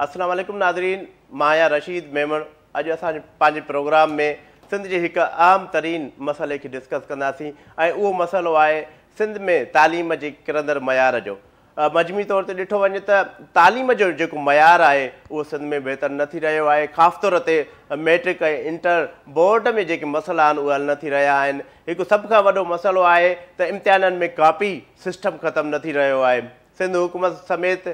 السلام عليڪم ناظرين، مان آهيان رشيد ميمڻ. اڄ اسان پنهنجي پروگرام ۾ سنڌ جي هڪ اهم ترين مسئلي کي ڊسڪس ڪنداسين ۽ اهو مسئلو آهي سنڌ ۾ تعليم جي ڪرندڙ معيار جو. مجموعي طور تي ڏٺو وڃي ته تعليم جو جيڪو معيار آهي اهو سنڌ ۾ بهتر نه ٿي رهيو آهي. خاص طور تي ميٽرڪ ۽ انٽر بورڊ ۾ جيڪي مسئلا آهن اهي حل نه ٿي رهيا آهن. هڪ سڀ کان وڏو مسئلو آهي ته امتحانن ۾ ڪاپي سسٽم ختم نه ٿي رهيو آهي. سنڌ حڪومت سميت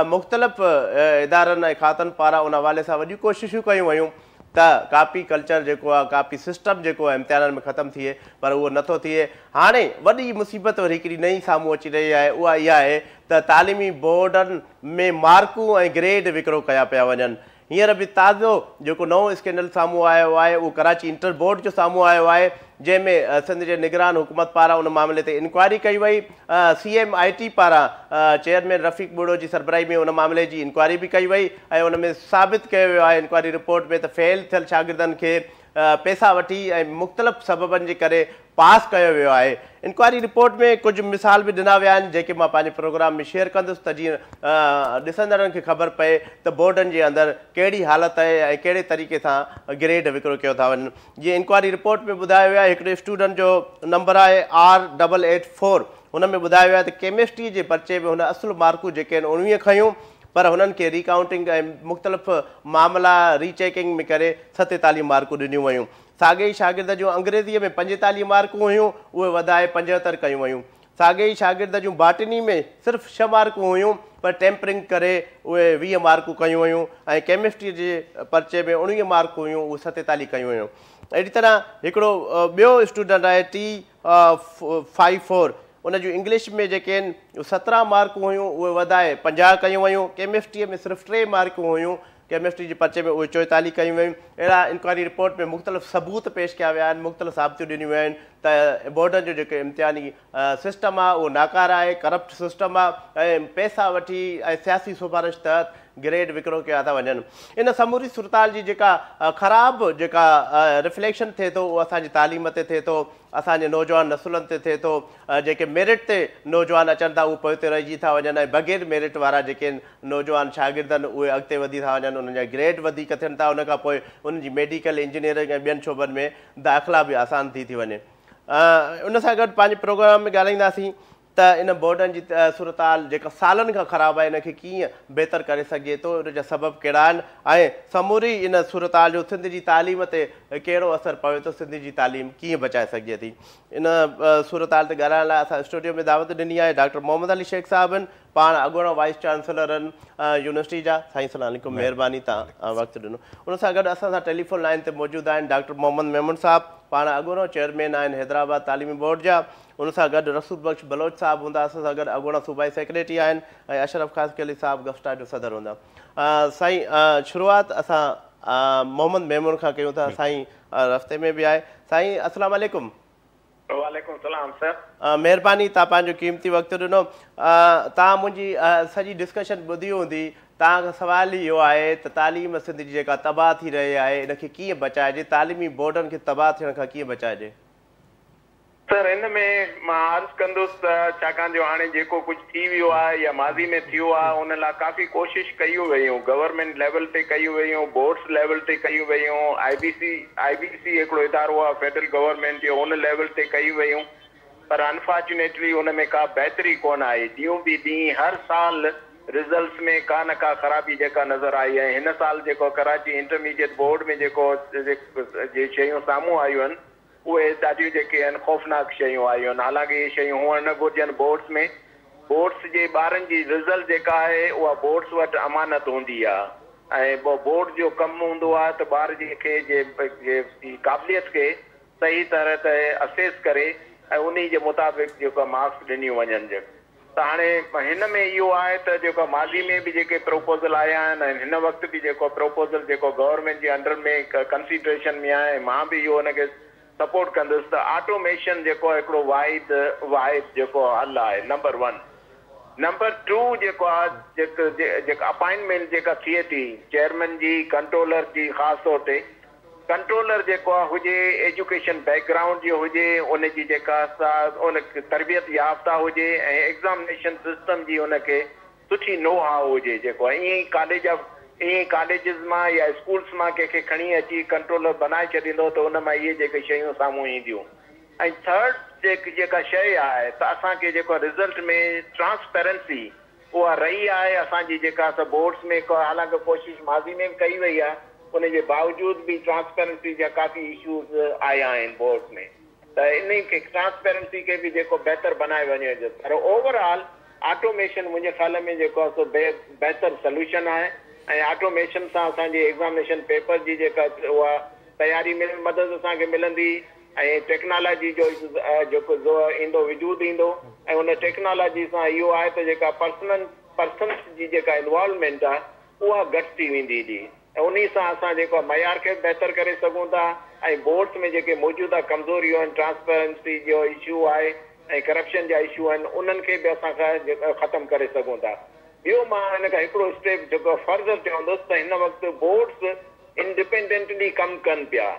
مختلف ادارن ۽ کاتن پاران ان حوالي سان وڏيون ڪوششون ڪيون ويون ته ڪاپي ڪلچر جيڪو آهي، ڪاپي سسٽم جيڪو آهي امتحانن ۾ ختم ٿئي، پر اهو نٿو ٿئي. هاڻي وڏي مصيبت وري هڪڙي نئين سامهون اچي رهي آهي، اها اها آهي ته تعليمي بورڊن ۾ مارڪون ۽ گريڊ وڪرو ڪيا پيا وڃن. هينئر به تازو جيڪو نئون اسڪينڊل سامهون آيو آهي اهو ڪراچي انٽر بورڊ جو سامهون آيو آهي، جنهن ۾ سنڌ جي نگران حڪومت پاران ان معاملي تي انڪوائري ڪئي وئي. سي ايم I ٽي پاران چيئرمين رفيق ٻرڙو جي سربراهي ۾ ان معاملي جي انڪوائري به ڪئي وئي ۽ ان ۾ ثابت ڪيو ويو آهي انڪوائري رپورٽ ۾ ته فيل ٿيل شاگردن کي پئسا وٺي ۽ مختلف سببن جي ڪري پاس ڪيو ويو آهي. انڪوائري رپورٽ ۾ ڪجهه مثال به ڏنا ويا آهن جيڪي مان پنهنجي پروگرام ۾ شيئر ڪندس ته جيئن ڏسندڙن کي خبر پئي ته بورڊن جي اندر ڪهڙي حالت آهي ۽ ڪهڙي طريقي سان گريڊ وڪرو ڪيو ٿا وڃن. جيئن انڪوائري رپورٽ ۾ ٻڌايو ويو آهي هڪڙي اسٽوڊنٽ جو نمبر آهي آر ڊبل ايٽ فور، هن ۾ ٻڌايو ويو آهي ته ڪيمسٽري جي پرچي ۾ هن اصل مارڪون جيڪي آهن 19 کنيون پر هنن کي ري ڪائونٽنگ ۽ مختلف معاملا ري چيڪنگ ۾ ڪري 47 مارڪون ڏنيون ويون. ساڳئي ئي شاگرد جون انگريزيء ۾ 45 مارڪون هيون، اهي وڌائي 75 ڪيون ويون. ساڳئي ئي شاگرد جون باٽني ۾ صرف 6 مارڪون هيون، پر ٽيمپرنگ ڪري اهي 20 مارڪون ڪيون ويون ۽ ڪيمسٽريء جي پرچي ۾ 19 مارڪون هيون، اهي 47 ڪيون ويون. اهڙي طرح هڪڙو ٻيو اسٽوڊنٽ آهي ٽي فائيو فور، ان جون انگلش ۾ جيڪي آهن 17 مارڪون هيون، اهي وڌائي 50 ڪيون ويون. ڪيمسٽريء ۾ صرف 3 مارڪون هيون، ڪيمسٽري جي پرچي ۾ اهي 44 ڪيون ويون. اهڙا انڪوائري رپورٽ ۾ مختلف ثبوت پيش ڪيا ويا آهن، مختلف ثابتيون ڏنيون ويون آهن ته بورڊن جو جيڪو امتحاني سسٽم آهي اهو ناڪاره آهي، ڪرپٽ سسٽم آهي ۽ پئسا وٺي ۽ سياسي سفارش تحت گريڊ وڪرو ڪيا ٿا وڃن. ان سموري صورتحال جي جيڪا خراب جيڪا رفليڪشن ٿئي ٿو اهو اسان جي تعليم تي ٿئي ٿو، اسان جي نوجوان نسلن تي ٿئي ٿو. جيڪي ميرٽ تي نوجوان اچن ٿا اهي پوئتي رهجي ٿا وڃن ۽ بغير ميرٽ وارا جيڪي نوجوان شاگرد آهن اهي اڳتي وڌي ٿا وڃن، انهن جا گريڊ وڌيڪ ٿين ٿا، ان کان پوء انهن جي ميڊيڪل، انجنيئرنگ ۽ ٻين شعبن ۾ داخلا به آسان ٿي ٿي وڃي. ان سان گڏ پنهنجي پروگرام ۾ ڳالهائينداسين ته ان بورڊن جي صورتحال جيڪا سالن کان خراب آهي ان کي ڪيئن بهتر ڪري سگهجي ٿو، ان جا سبب ڪهڙا آهن ۽ سموري ان صورتحال جو سنڌ جي تعليم تي ڪهڙو اثر پوي ٿو، سنڌ جي تعليم ڪيئن بچائي سگهجي ٿي. ان صورتحال تي ڳالهائڻ لاء اسان اسٽوڊيو ۾ دعوت ڏني آهي ڊاڪٽر محمد علي شيخ صاحب آهن، پاڻ اڳوڻا وائيس چانسلر آهن يونيورسٽي جا. سائين السلام عليڪم، مهرباني توهان وقت ڏنو. ان سان گڏ اسان سان ٽيليفون لائين تي موجود آهن ڊاڪٽر محمد ميمڻ صاحب، پاڻ اڳوڻو چيئرمين آهن حيدرآباد تعليمي بورڊ جا. ان سان گڏ رسول بخش بلوچ صاحب هوندا، اسان سان گڏ اڳوڻا صوبائي سيڪريٽري آهن ۽ اشرف خاصخيلي صاحب گفٽا جو صدر هوندا. سائين شروعات اسان محمد ميمڻ کان ڪيون ٿا، سائين رستي ۾ به آهي. سائين السلام عليڪم. وعليڪم السلام سر. مهرباني توهان پنهنجو قيمتي وقت ڏنو. توهان منهنجي سڄي ڊسڪشن ٻڌي هوندي، توهان کان سوال اهو آهي ته تعليم سنڌ جي جيڪا تباهه ٿي رهي آهي ان کي ڪيئن بچائجي، تعليمي بورڊن کي تباهه ٿيڻ کان ڪيئن بچائجي؟ سر هن ۾ مان عرض ڪندس ته ڇاڪاڻ جو هاڻي جيڪو ڪجهه ٿي ويو آهي يا ماضي ۾ ٿيو آهي ان لاء ڪافي ڪوشش ڪيون ويون، گورنمينٽ ليول تي ڪيون ويون، بورڊس ليول تي ڪيون ويون، آء بي سي، IBC، هڪڙو ادارو آهي فيڊرل گورنمينٽ جو ان ليول تي ڪيون ويون پر انفارچونيٽلي ان ۾ ڪا بهتري ڪونه آئي، ڏينهون به ڏينهن هر سال رزلٽس ۾ ڪا نه ڪا خرابي جيڪا نظر آئي ۽ هن سال جيڪو ڪراچي انٽرميڊيٽ بورڊ ۾ جيڪو جي شيون سامهون آيون آهن اهي ڏاڍيون جيڪي آهن خوفناڪ شيون آيون آهن حالانڪه اهي شيون هئڻ نه گهرجن بورڊس ۾ بورڊس جي ٻارن جي رزلٽ جيڪا آهي اها بورڊس وٽ امانت هوندي آهي ۽ بورڊ جو ڪم هوندو آهي ته ٻار جي کي جي قابليت کي صحيح طرح تي اسيس ڪري ۽ انهي جي مطابق جيڪو مارڪس ڏنيون وڃن ته هاڻي هن ۾ اهو آهي ته جيڪو ماضي ۾ به جيڪي پروپوزل آيا آهن ۽ هن وقت به جيڪو پروپوزل جيڪو گورنمينٽ جي انڊر ۾ ڪنسيڊريشن ۾ آهي ۽ مان به اهو ان کي سپورٽ ڪندس ته آٽوميشن جيڪو هڪڙو واحد واحد جيڪو حل آهي نمبر ون. نمبر ٽو جيڪو آهي جيڪا اپائنٽمينٽ جيڪا ٿئي ٿي چيئرمين جي ڪنٽرولر جي خاص طور تي ڪنٽرولر جيڪو آ هجي ايجوڪيشن بيڪ گرائونڊ جو هجي ان جي جيڪا سا ان تربيت يافته هجي ۽ ايگزامنيشن سسٽم جي ان کي سٺي نو هائو هجي جيڪو ائين ئي ڪاليج آف ائين ڪاليجز مان يا اسڪولس مان ڪنهن کي کڻي اچي ڪنٽرولر بنائي ڇڏيندو ته ان مان اهي جيڪي شيون سامهون اينديون. ۽ ٿرڊ جيڪا شيء آهي ته اسان کي جيڪو رزلٽ ۾ ٽرانسپيرنسي اها رهي آهي اسان جي جيڪا سا بورڊس ۾ حالانڪه ڪوشش ماضي ۾ به ڪئي وئي آهي، ان جي باوجود به ٽرانسپيرنسي جا ڪافي اشوز آيا آهن بورڊس ۾، ته انهي کي ٽرانسپيرنسي کي به جيڪو بهتر بنايو وڃي. پر اوور آل آٽوميشن منهنجي خيال ۾ جيڪو آهي سو بهتر سلوشن آهي ۽ آٽوميشن سان اسان جي ايگزامنيشن پيپر جي جيڪا اها تياري ۾ به مدد اسان کي ملندي ۽ ٽيڪنالاجي جو جيڪو ايندو وجود ايندو ۽ ان ٽيڪنالاجي سان اهو آهي ته جيڪا پرسنن پرسنس جي جيڪا انوالومينٽ آهي اها گهٽ ٿي ويندي جي ۽ انهي سان اسان جيڪو آهي معيار کي به بهتر ڪري سگهون ٿا ۽ بورڊس ۾ جيڪي موجوده ڪمزوريون آهن، ٽرانسپيرنسي جو اشو آهي ۽ ڪرپشن جا اشو آهن، انهن کي به اسان ختم ڪري سگهون ٿا. ٻيو مان ان کان هڪڙو اسٽيپ جيڪو فرڌر چوندس ته هن وقت بورڊس انڊپينڊنٽلي ڪم ڪن پيا،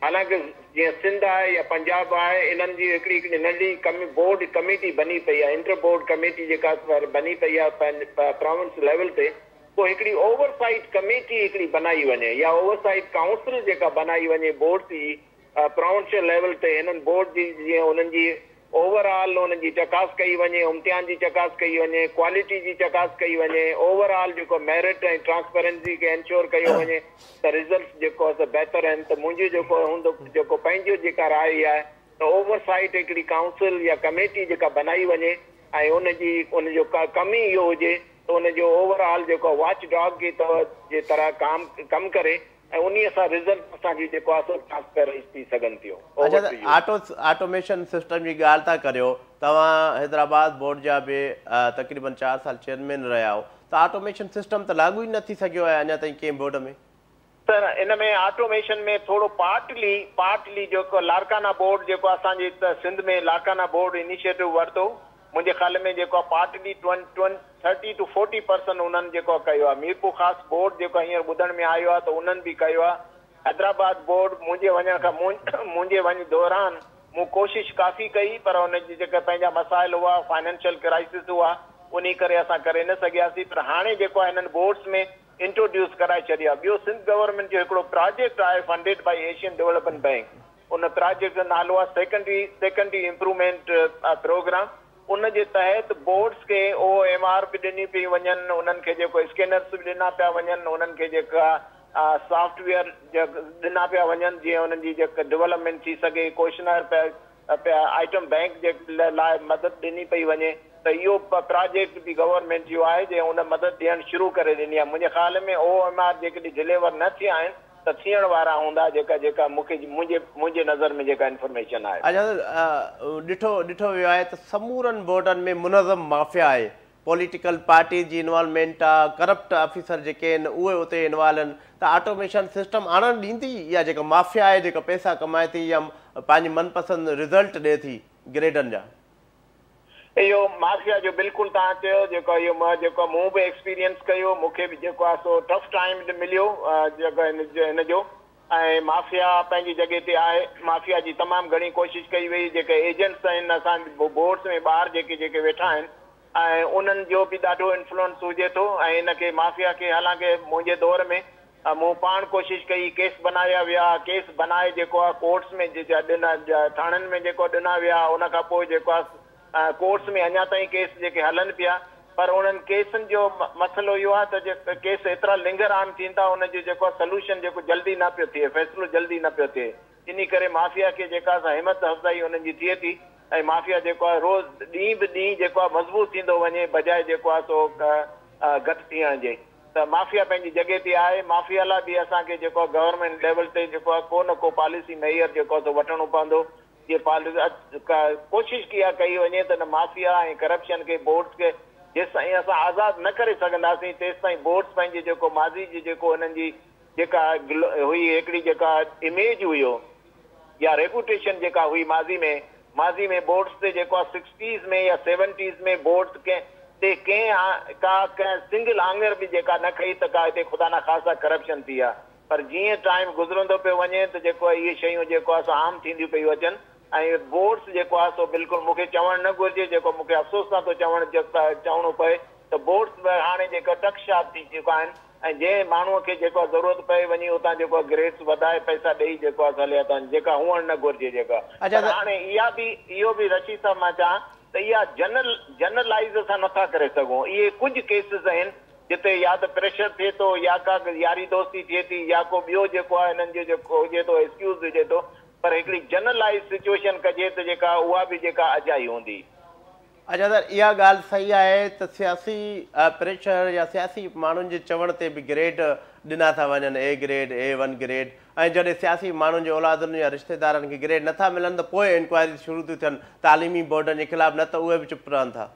حالانڪه جيئن سنڌ آهي يا پنجاب آهي، انهن جي هڪڙي هڪڙي ننڍي بورڊ ڪميٽي بني پئي آهي، انٽر بورڊ ڪميٽي جيڪا بني پئي آهي پراونس ليول تي، پوء هڪڙي اوور سائيٽ ڪميٽي هڪڙي بنائي وڃي يا اوور سائيٽ ڪائونسل جيڪا بنائي وڃي بورڊ جي پراونشل ليول تي، هنن بورڊ جي جيئن انهن جي اوور آل انهن جي چڪاس ڪئي وڃي، امتحان جي چڪاس ڪئي وڃي، ڪوالٽي جي چڪاس ڪئي وڃي، اوور آل جيڪو ميرٽ ۽ ٽرانسپيرنسي کي انشور ڪيو وڃي ته رزلٽس جيڪو آهي سو بهتر آهن. ته منهنجو جيڪو هوندو جيڪو پنهنجو جيڪا راء اها آهي ته اوور سائيٽ هڪڙي ڪائونسل يا ڪميٽي جيڪا بنائي وڃي ۽ ان جي ان جو ڪم ئي اهو هجي ته ان جو اوور آل جيڪو واچ ڊاگ جي طور جي طرح ڪام ڪم ڪري ۽ انهي سان رزلٽ اسان جي جيڪو آهي سو ٽرانسپيرنٽ ٿي سگهن ٿيون. اڇا ته آٽو آٽوميشن سسٽم جي ڳالهه ٿا ڪريو، توهان حيدرآباد بورڊ جا به تقريبن 4 سال چيئرمين رهيا آهيو ته آٽوميشن سسٽم ته لاڳو ئي نه ٿي سگهيو آهي اڃا تائين ڪنهن بورڊ ۾. سر ان ۾ آٽوميشن ۾ ٿورو پارٽلي پارٽلي جيڪو لاڙڪانا بورڊ جيڪو اسان جي سنڌ ۾ لاڙڪانا بورڊ انيشيٽو ورتو، منهنجي خيال ۾ جيڪو آهي پارٽلي 30 ٽو 40 پرسنٽ انهن جيڪو آهي ڪيو آهي. ميرپورخاص بورڊ جيڪو هينئر ٻڌڻ ۾ آيو آهي ته انهن به ڪيو آهي. حيدرآباد بورڊ منهنجي وڃڻ کان منهنجي وڃ دوران مون ڪوشش ڪافي ڪئي پر ان جي جيڪا پنهنجا مسائل هئا، فائنانشل ڪرائسس هئا، انهي ڪري اسان ڪري نه سگهياسين پر هاڻي جيڪو آهي هنن بورڊس ۾ انٽروڊيوس ڪرائي ڇڏيو آهي. ٻيو سنڌ گورنمينٽ جو هڪڙو پراجيڪٽ آهي funded by Asian development bank, in project جو نالو آهي سيڪنڊري سيڪنڊري امپروومينٽ پروگرام، ان جي تحت بورڊس کي او ايم آر به ڏنيون پيون وڃن، انهن کي جيڪو اسڪينرس به ڏنا پيا وڃن، انهن کي جيڪا سافٽ ويئر ڏنا پيا وڃن جيئن انهن جي جيڪا ڊولپمينٽ ٿي سگهي، ڪوشنر پيا آئٽم بئنڪ جي لاء مدد ڏني پئي وڃي ته اهو پراجيڪٽ به گورنمينٽ جو آهي جنهن ان مدد ڏيڻ شروع ڪري ڏني آهي. منهنجي خيال ۾ او ايم آر جيڪڏهن ڊليور نه ٿيا آهن ته ٿيڻ وارا هوندا جيڪا جيڪا مون کي منهنجي منهنجي نظر ۾ جيڪا انفارميشن آهي. اڇا سر ڏٺو ڏٺو ويو آهي ته سمورن بورڊن ۾ منظم مافيا آهي، پوليٽيڪل پارٽيز جي انوالومينٽ آ، ڪرپٽ آفيسر جيڪي آهن اهي اتي انوالو آهن ته آٽوميشن سسٽم آڻڻ ڏيندي يا جيڪا مافيا آهي جيڪا پئسا ڪمائي ٿي يا پنهنجي من پسند رزلٽ ڏي ٿي گريڊن جا. اهو مافيا جو بلڪل توهان چيو جيڪو اهو مان جيڪو مون به ايڪسپيرينس ڪيو مون کي به جيڪو آهي سو ٽف ٽائيم مليو جيڪو هن جو ۽ مافيا پنهنجي جڳهه تي آهي مافيا جي تمام گهڻي ڪوشش ڪئي وئي جيڪي ايجنٽس آهن اسان بورڊس ۾ ٻاهر جيڪي جيڪي ويٺا آهن ۽ انهن جو به ڏاڍو انفلوئنس هجي ٿو ۽ ان کي مافيا کي حالانڪه منهنجي دور ۾ مون پاڻ ڪوشش ڪئي ڪيس بنايا ويا ڪيس بنائي جيڪو آهي ڪورٽس ۾ ڏنا ٿاڻن ۾ جيڪو ڏنا ويا ان کان پوء جيڪو آهي ڪورٽس ۾ اڃا تائين ڪيس جيڪي هلن پيا پر انهن ڪيسن جو مسئلو اهو آهي ته جي ڪيس ايترا لنگر آن ٿين ٿا ان جو جيڪو آهي سلوشن جيڪو جلدي نه پيو ٿئي فيصلو جلدي نه پيو ٿئي انهي ڪري مافيا کي جيڪا سا همت افزائي انهن جي ٿئي ٿي ۽ مافيا جيڪو آهي روز ڏينهن به ڏينهن جيڪو آهي مضبوط ٿيندو وڃي بجاء جيڪو آهي سو گهٽ ٿيڻ جي ته مافيا پنهنجي جڳهه تي آهي. مافيا لاء به اسان کي جيڪو آهي گورنمينٽ ليول تي جيڪو آهي ڪو نه ڪو پاليسي ميئر جيڪو آهي سو وٺڻو پوندو جي ڪوشش اها ڪئي وڃي ته ان مافيا ۽ ڪرپشن کي بورڊز کي جيستائين اسان آزاد نه ڪري سگهنداسين تيستائين بورڊز پنهنجي جيڪو ماضي جي جيڪو انهن جي جيڪا هئي هڪڙي جيڪا اميج هيو يا ريپوٽيشن جيڪا هئي ماضي ۾ ماضي ۾ بورڊز تي جيڪو آهي سڪسٽيز ۾ يا سيونٽيز ۾ بورڊز ڪنهن تي ڪنهن ڪا ڪنهن سنگل آڱر به جيڪا نه کنئي ته ڪا هتي خدا نخواسته ڪرپشن ٿي آهي پر جيئن ٽائيم گذرندو پيو وڃي ته جيڪو آهي اهي شيون جيڪو آهي سو عام ٿينديون پيون اچن ۽ بورڊز جيڪو آهي سو بلڪل مون کي چوڻ نه گهرجي جيڪو مون کي افسوس سان ٿو چوڻ چوڻو پئي ته بورڊز به هاڻي جيڪا ٽڪ شاپ ٿي چڪا آهن. ۽ جنهن ماڻهوء کي جيڪو آهي ضرورت پئي وڃي اتان جيڪو آهي گريڊس وڌائي پئسا ڏئي جيڪو آهي هليا ٿا وڃن جيڪا هئڻ نه گهرجي جيڪا پر هاڻي اها به اهو به رشيد صاحب مان چوان ته اها جنرل جنرلائيز اسان نٿا ڪري سگهون اهي ڪجهه ڪيسز آهن جتي يا ته پريشر ٿئي ٿو يا ڪا ياري دوستي ٿئي ٿي يا ڪو ٻيو جيڪو آهي هنن جو جيڪو هجي ٿو ايڪسڪيوز هجي ٿو پر هڪڙي جنرلائيز سچوئيشن ڪجي ته جيڪا اها به جيڪا اجائي هوندي. اڇا سر اها ڳالهه صحيح آهي ته سياسي پريشر يا سياسي ماڻهن جي چوڻ تي به گريڊ ڏنا ٿا وڃن A grade A one grade ۽ جڏهن سياسي ماڻهن جي اولادن يا رشتيدارن کي گريڊ نٿا ملن ته پوء انڪوائريز شروع ٿيون ٿين تعليمي بورڊن جي خلاف نه ته اهي به چپ رهن ٿا.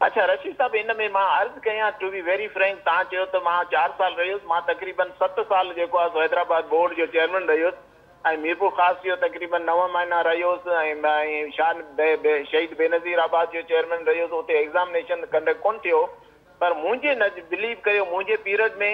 اڇا رشيد صاحب ان ۾ مان عرض ڪيان ٽو بي ويري فرينڪ توهان چيو ته مان چار سال رهيس مان تقريبن ست سال جيڪو آهي سو حيدرآباد بورڊ جو چيئرمين رهيس ۽ ميرپورخاص جو تقريبن نو مهينا رهيس ۽ شاهه شهيد بينظير آباد جو چيئرمين رهيس اتي ايگزامنيشن ڪنڊڪٽ ڪونه ٿيو پر منهنجي نه بليو ڪيو منهنجي پيرڊ ۾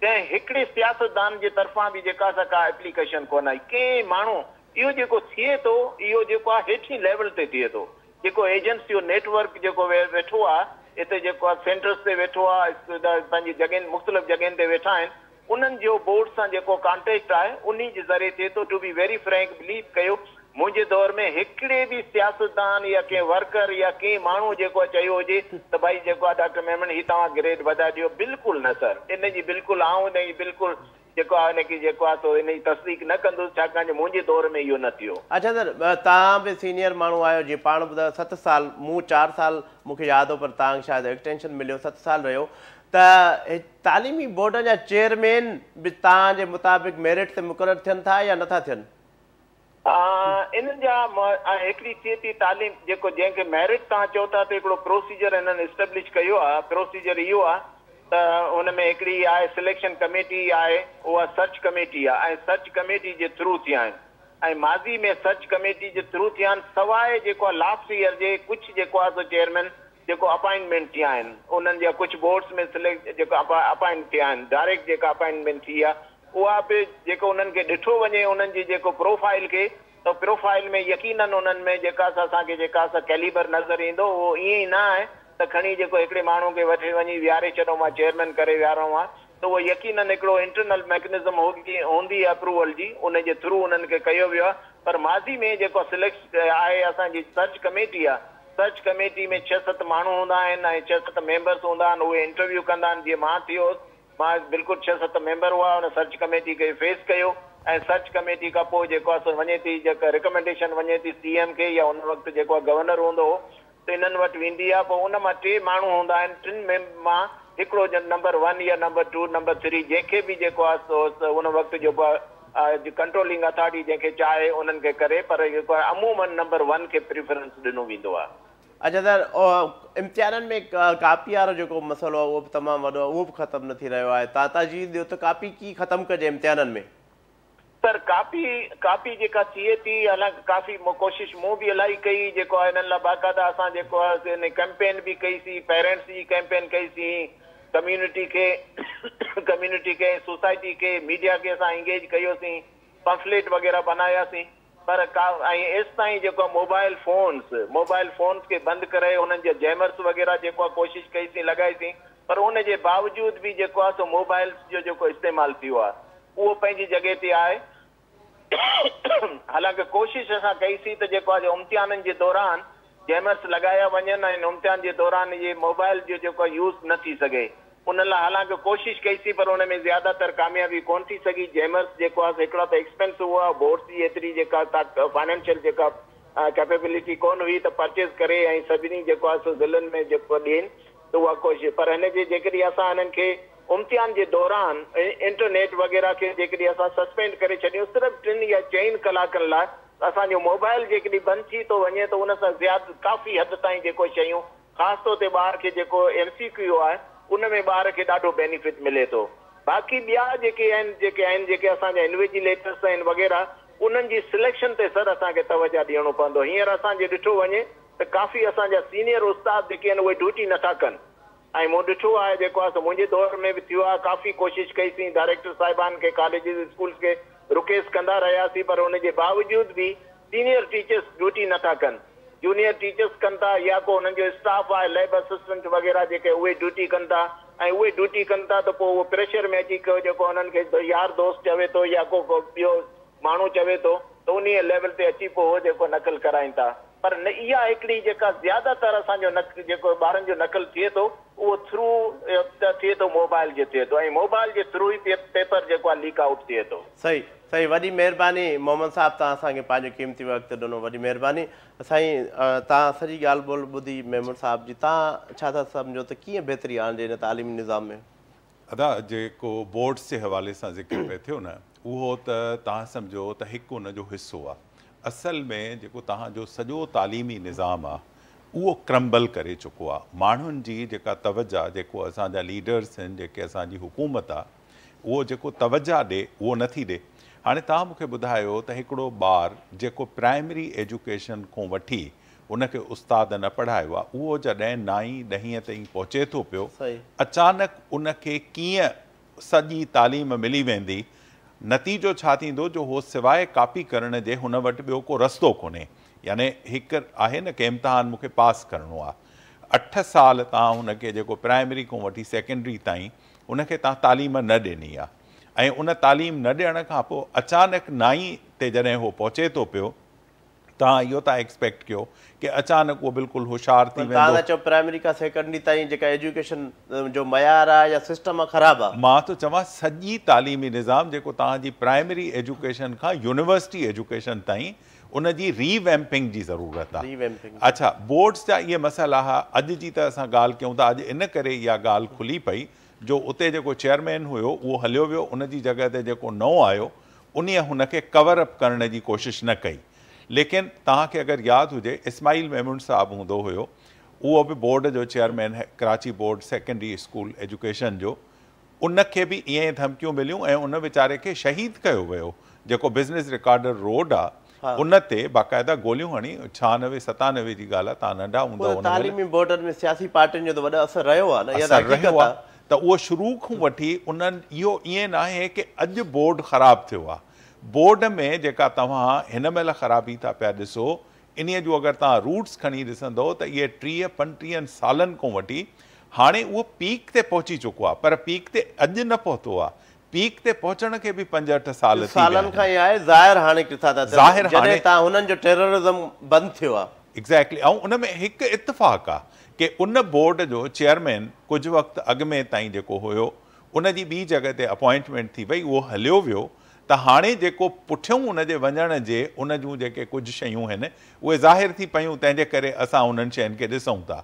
ڪنهن هڪڙي سياستدان جي طرفان به جيڪا سا ڪا ايپليڪيشن ڪونه آئي ڪنهن ماڻهو اهو جيڪو ٿئي ٿو اهو جيڪو آهي هيٺين ليول تي ٿئي ٿو جيڪو ايجنٽس جو نيٽ ورڪ جيڪو ويٺو آ اتي جيڪو آ سينٽرس تي ويٺو آ پنهنجي جڳهين مختلف جڳهين تي ويٺا آهن انهن جو بورڊ سان جيڪو ڪانٽيڪٽ آهي انهي جي ذريعي ٿئي ٿو to be very frank believe ڪيو منهنجي دور ۾ هڪڙي به سياستدان يا ڪنهن ورڪر يا ڪنهن ماڻهو جيڪو آ چيو هجي ته ڀائي جيڪو آ ڊاڪٽر ميمڻ هي توهان گريڊ وڌائي ڏيو بلڪل نه سر ان جي بلڪل آئون ان جي بلڪل جيڪو آهي ان کي جيڪو آهي سو ان جي تصديق نه ڪندس ڇاڪاڻ جو منهنجي دور ۾ اهو نه ٿيو. اڇا سر توهان به سينيئر ماڻهو آهيو جيئن پاڻ ٻڌايو ست سال مون چار سال مون کي ياد هو پر توهان کي شايد ايڪسٽينشن مليو ست سال رهيو ته تعليمي بورڊن جا چيئرمين به توهان جي مطابق ميرٽ تي مقرر ٿين ٿا يا نٿا ٿين؟ انهن جا هڪڙي ٿئي ٿي تعليم جيڪو جنهن کي ميرٽ توهان چئو ٿا ته هڪڙو پروسيجر هنن اسٽيبلش ڪيو آهي پروسيجر اهو آهي ته ان ۾ هڪڙي آهي سليڪشن ڪميٽي آهي اها سرچ ڪميٽي آهي ۽ سرچ ڪميٽي جي ٿرو ٿيا آهن ۽ ماضي ۾ سرچ ڪميٽي جي ٿرو ٿيا آهن سواء جيڪو آهي لاسٽ ايئر جي ڪجهه جيڪو آهي سو چيئرمين جيڪو اپائنٽمينٽ ٿيا آهن انهن جا ڪجهه بورڊس ۾ سليڪٽ جيڪو اپائنٽ ٿيا آهن ڊائريڪٽ جيڪا اپائنٽمينٽ ٿي آهي اها به جيڪو انهن کي ڏٺو وڃي انهن جي جيڪو پروفائيل کي ته پروفائيل ۾ يقينن انهن ۾ جيڪا سا اسان کي جيڪا سا ڪيليبر نظر ايندو اهو ائين ئي نه آهي ته کڻي جيڪو هڪڙي ماڻهو کي وٺي وڃي ويهاري ڇڏون مان چيئرمين ڪري ويهارڻو آهي ته اهو يقينن هڪڙو انٽرنل ميڪنزم هوندي اپروول جي ان جي ٿرو انهن کي ڪيو ويو آهي پر ماضي ۾ جيڪو سليڪٽ آهي اسان جي سرچ ڪميٽي آهي سرچ ڪميٽي ۾ ڇهه ست ماڻهو هوندا آهن ۽ ڇهه ست ميمبرس هوندا آهن اهي انٽرويو ڪندا آهن جيئن مان ٿيو هوس مان بلڪل ڇهه ست ميمبر هئا ان سرچ ڪميٽي کي فيس ڪيو ۽ سرچ ڪميٽي کان پوء جيڪو آهي سو وڃي ٿي جيڪا رڪمينڊيشن وڃي ٿي سي ايم کي يا ان وقت جيڪو آهي گورنر هوندو هو ته انهن وٽ ويندي آهي پوء ان مان ٽي ماڻهو هوندا آهن ٽن مان هڪڙو نمبر ون يا نمبر ٽو نمبر ٿري جنهن کي به جيڪو آهي سو ان وقت جيڪو آهي ڪنٽرولنگ اٿارٽي جنهن کي چاهي انهن کي ڪري پر جيڪو آهي عمومن نمبر ون کي پريفرنس ڏنو ويندو آهي. اڇا سر امتحانن ۾ ڪاپي وارو جيڪو مسئلو آهي اهو به تمام وڏو آهي اهو به ختم نه ٿي رهيو آهي توهان تجويز ڏيو ته ڪاپي ڪيئن ختم ڪجي امتحانن ۾. سر ڪاپي ڪاپي جيڪا ٿئي ٿي حالانڪه ڪافي ڪوشش مون به الاهي ڪئي جيڪو آهي انهن لاء باقاعده اسان جيڪو آهي ان ڪيمپين به ڪئي سين پيرنٽس جي ڪيمپين ڪئي سين ڪميونٽي کي ڪميونٽي کي سوسائٽي کي ميڊيا کي اسان انگيج ڪيوسين پمفليٽ وغيره بناياسين پر ڪا ۽ ايستائين جيڪو آهي موبائل فونز موبائل فونز کي بند ڪرائي انهن جا جيمرس وغيره جيڪو آهي ڪوشش ڪئي سين لڳائي سين پر ان جي باوجود به جيڪو آهي سو موبائلز جو جيڪو استعمال ٿيو آهي اهو پنهنجي جڳهه تي آهي حالانڪه ڪوشش اسان ڪئي سين ته جيڪو آهي جو امتحانن جي دوران جيمرس لڳايا وڃن ۽ امتحان جي دوران اهي موبائل جو جيڪو آهي يوز نه ٿي سگهي ان لاء حالانڪه ڪوشش ڪئي سين پر ان ۾ زياده تر ڪاميابي ڪونه ٿي سگهي جيمرس جيڪو آهي هڪڙا ته ايڪسپينسو هئا بورڊس جي ايتري جيڪا فائنانشل جيڪا ڪيپيبلٽي ڪونه هئي ته پرچيز ڪري ۽ سڀني جيڪو آهي سو ضلعن ۾ جيڪو ڏين ته اها ڪوشش پر هن جي جيڪڏهن اسان هنن کي امتحان جي دوران انٽرنيٽ وغيره کي جيڪڏهن اسان سسپينڊ ڪري ڇڏيون صرف ٽن يا چئن ڪلاڪن لاء ته اسان جو موبائل جيڪڏهن بند ٿي ٿو وڃي ته ان سان زياد ڪافي حد تائين جيڪو شيون خاص طور تي ٻار کي جيڪو ايم سي ڪيو آهي ان ۾ ٻار کي ڏاڍو بينيفٽ ملي ٿو باقي ٻيا جيڪي آهن جيڪي آهن جيڪي اسان جا انويجيليٽرس آهن وغيره انهن جي سليڪشن تي سر اسان کي توجه ڏيڻو پوندو هينئر اسان جي ڏٺو وڃي ته ڪافي اسان جا سينيئر استاد جيڪي آهن اهي ڊيوٽي نٿا ڪن ۽ مون ڏٺو آهي جيڪو آهي سو منهنجي دور ۾ به ٿيو آهي ڪافي ڪوشش ڪئي سين ڊائريڪٽر صاحبان کي ڪاليجز اسڪولز کي رڪويسٽ ڪندا رهياسين پر ان جي باوجود به سينيئر ٽيچرس ڊيوٽي نٿا ڪن جونيئر ٽيچرس ڪن ٿا يا ڪو انهن جو اسٽاف آهي ليب اسسٽنٽ وغيره جيڪي اهي ڊيوٽي ڪن ٿا ۽ اهي ڊيوٽي ڪن ٿا ته پوء اهو پريشر ۾ اچي ڪو جيڪو انهن کي يار دوست چوي ٿو يا ڪو ڪو ٻيو ماڻهو چوي ٿو ته انهيء ليول تي اچي پوء اهو جيڪو نقل ڪرائين ٿا. پر نه اها هڪڙي جيڪا زياده تر اسان جو نق جيڪو ٻارن جو نقل ٿئي ٿو اهو ٿرو ٿئي ٿو موبائل جي ٿئي ٿو ۽ موبائل جي ٿرو ئي پيپر جيڪو آهي ليڪ آئوٽ ٿئي ٿو. صحيح صحيح وڏي مهرباني محمد صاحب توهان اسان کي پنهنجو قيمتي وقت ڏنو وڏي مهرباني سائين توهان سڄي ڳالهه ٻولهه ٻڌي ميمڻ صاحب جي توهان ڇا ٿا سمجهو ته ڪيئن بهتري آڻجي هن تعليمي نظام ۾. ادا جيڪو بورڊس جي حوالي سان ذڪر پئي ٿيو نه اهو ته توهان سمجهو ته هڪ ان جو حصو آ اصل ۾ جيڪو توهان جو سڄو تعليمي نظام آ اهو ڪرمبل ڪري چڪو آ ماڻهن جي جيڪا توجه جيڪو اسان جا ليڊرس آهن جيڪي اسان جي حڪومت آ اهو جيڪو توجه ڏي اهو نٿي ڏي هاڻي توهان مون کي ٻڌايو ته هڪڙو ٻار جيڪو پرائمري ايجوڪيشن کون وٺي ان کي استاد نه پڙهايو آ، اهو جڏهن نائين ڏهين تائين پهچي ٿو پيو، اچانڪ ان کي ڪيئن سڄي تعليم ملي ويندي، نتيجو ڇا ٿيندو جو هو سواء ڪاپي ڪرڻ جي هن وٽ ٻيو ڪو رستو ڪونهي، يعني هڪ آهي نه ڪي امتحان مون کي پاس ڪرڻو آ، اٺ سال توهان هن کي جيڪو پرائمري کان وٺي سيڪنڊري تائين ان کي توهان تعليم نه ڏني آ ۽ ان تعليم نه ڏيڻ کان پوء اچانڪ نائين تي جڏهن هو پهچي ٿو پيو، توهان اهو ٿا ايڪسپيڪٽ ڪيو ڪي اچانڪ اهو بلڪل هوشيار ٿي توهان ٿا ويندو. چئو پرائمري کان سيڪنڊري تائين جيڪا ايجوڪيشن جو معيار آهي يا سسٽم آهي خراب آهي. مان ٿو چوان سڄي تعليمي نظام جيڪو توهان جي پرائمري ايجوڪيشن کان يونيورسٽي ايجوڪيشن تائين ان جي ري ويمپنگ جي ضرورت آهي. ري ويمپنگ. اڇا بورڊس جا اهي مسئلا ها اڄ جي ته اسان ڳالهه ڪيون ٿا اڄ ان ڪري اها ڳالهه کلي پئي جو اتي جيڪو چيئرمين هيو اهو هليو ويو ان جي جڳهه تي جيڪو نئون آيو انهيء هن کي ڪور اپ ڪرڻ جي ڪوشش نه ڪئي. ليڪن توهان کي اگر ياد هجي اسماعيل ميمڻ صاحب هوندو هيو اهو به بورڊ جو chairman Karachi board secondary school education جو ان کي به ائين ئي ڌمڪيون مليون ۽ ان ويچاري کي شهيد ڪيو ويو جيڪو بزنس رڪارڊر روڊ آ ان تي باقاعده گوليون هڻي 96 97 جي ڳالهه آ توهان ننڍا هوندؤ ان مهل. تعليمي بورڊن ۾ سياسي پارٽين جو ته وڏو اثر رهيو آ نه اها ته اثر رهيو حقيقت آ آ. ته اهو شروع کان وٺي انهن اهو ائين ناهي ڪي اڄ بورڊ خراب ٿيو آ بورڊ ۾ جيڪا توهان هن مهل خرابي ٿا پيا ڏسو انهي جون اگر توهان روٽس کڻي ڏسندؤ ته اهي 30 35 سالن کان وٺي هاڻي اهو پيڪ تي پهچي چڪو آ پر پيڪ تي اڄ نه پهتو آ پيڪ تي پهچڻ کي به 5 8 سال ٿي ويا سالن آهن. کان ئي آهي ظاهر هاڻي ڪٿا ٿا ٿين ظاهر جڏهن هاڻي. تان هنن جو ٽيررزم بند ٿيو آ. ايگزيڪٽلي ۽ ان ۾ هڪ اتفاق آ ڪي ان بورڊ جو چيئرمين ڪجهه وقت اڳ ۾ تائين جيڪو هيو ان جي ٻي جڳهه تي اپوائنٽمينٽ ٿي وئي اهو هليو ويو ته هاڻي جيڪو پٺيون ان جي وڃڻ جي ان جون جيڪي ڪجهه شيون هن اهي ظاهر ٿي پيون تنهن جي ڪري اسان انهن شين کي ڏسون ٿا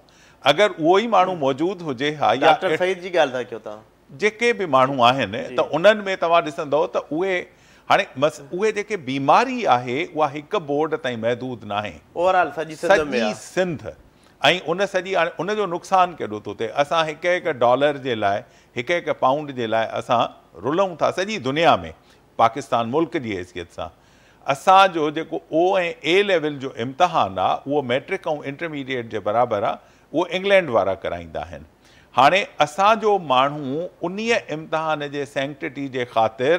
اگر اهو ئي ماڻهو موجود هجي ها يا ڊاڪٽر سعيد جي ڳالهه ٿا ڪيو توهان. جيڪي به ماڻهو آهن ته انهن ۾ توهان ڏسندؤ ته اهي هاڻي مس اهي جيڪي بيماري آهي اها هڪ بورڊ تائين محدود ناهي. اوور آل سڄي سنڌ ۾ سڄي آ. سنڌ ۽ ان سڄي هاڻي ان جو نقصان ڪيڏو ٿو ٿئي اسان هڪ هڪ ڊالر جي لاء هڪ هڪ پائونڊ جي لاء اسان رلون ٿا سڄي دنيا ۾ پاڪستان ملڪ جي حيثيت سان اسان جو جيڪو او ۽ اي ليول جو امتحان آ اهو ميٽرڪ ۽ انٽرميڊيٽ جي برابر آ اهو انگلينڊ وارا ڪرائيندا آهن هاڻي اسان جو ماڻهو انهيء امتحان جي سينڪٽٽي جي خاطر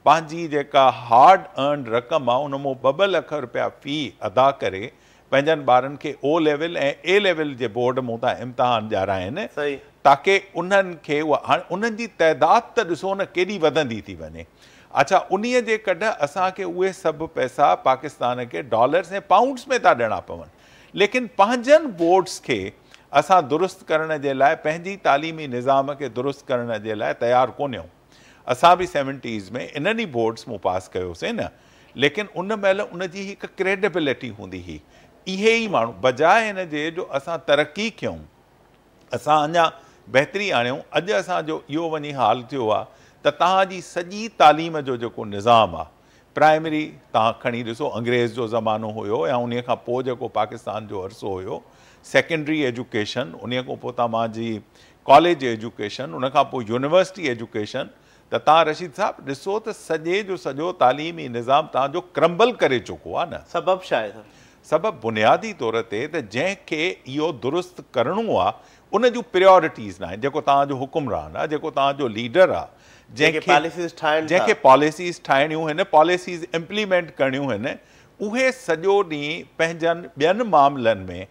پنهنجي جيڪا هارڊ ارنڊ رقم آ ان مون ٻه ٻه لک رپيا في ادا ڪري پنهنجن ٻارن کي او ليول ۽ اي ليول جي بورڊ مون تان امتحان ڏيارائين تاڪه انهن کي اها هاڻي انهن جي تعداد ته ڏسو نه ڪيڏي وڌندي ٿي وڃي اڇا انهيء جي ڪڍ اسان کي اهي سڀ پئسا پاڪستان کي ڊالرس ۽ پائونڊس ۾ ٿا ڏيڻا پون ليڪن پنهنجن بورڊس کي اسان درست ڪرڻ جي لاء پنهنجي تعليمي نظام کي درست ڪرڻ جي لاء تيار ڪونهيون. اسان به سيونٽيز ۾ انهن ئي بورڊس مون پاس ڪيوسين نه ليڪن ان مهل ان جي هڪ ڪريڊيبلٽي هوندي هئي اهي ئي ماڻهو بجاء ان جي جو اسان ترقي ڪيون اسان اڃا بهتري آڻيون اڄ اسان جو اهو وڃي حال ٿيو آ ته توهان جي سڄي تعليم جو جيڪو نظام آ پرائمري توهان کڻي ڏسو انگريز جو زمانو هيو يا انهي کان پوء جيڪو پاڪستان جو عرصو هيو سيڪنڊري ايجوڪيشن انهي کان پوء توهان جي ڪاليج ايجوڪيشن ان کان پوء يونيورسٽي ايجوڪيشن ته توهان رشيد صاحب ڏسو ته سڄي جو سڄو تعليمي نظام توهان جو ڪرمبل ڪري چڪو آهي نه. سبب ڇا آهي سر؟ سبب بنيادي طور تي ته جنهن کي اهو درست ڪرڻو آهي ان جون پريارٽيز ناهن جيڪو توهان جو حڪمران آهي جيڪو توهان جو ليڊر آهي جنهن کي پاليسيز ٺاهن جنهن کي پاليسيز ٺاهڻيون هن پاليسيز امپليمينٽ ڪرڻيون هن اهي سڄو ڏينهن پنهنجن ٻين معاملن ۾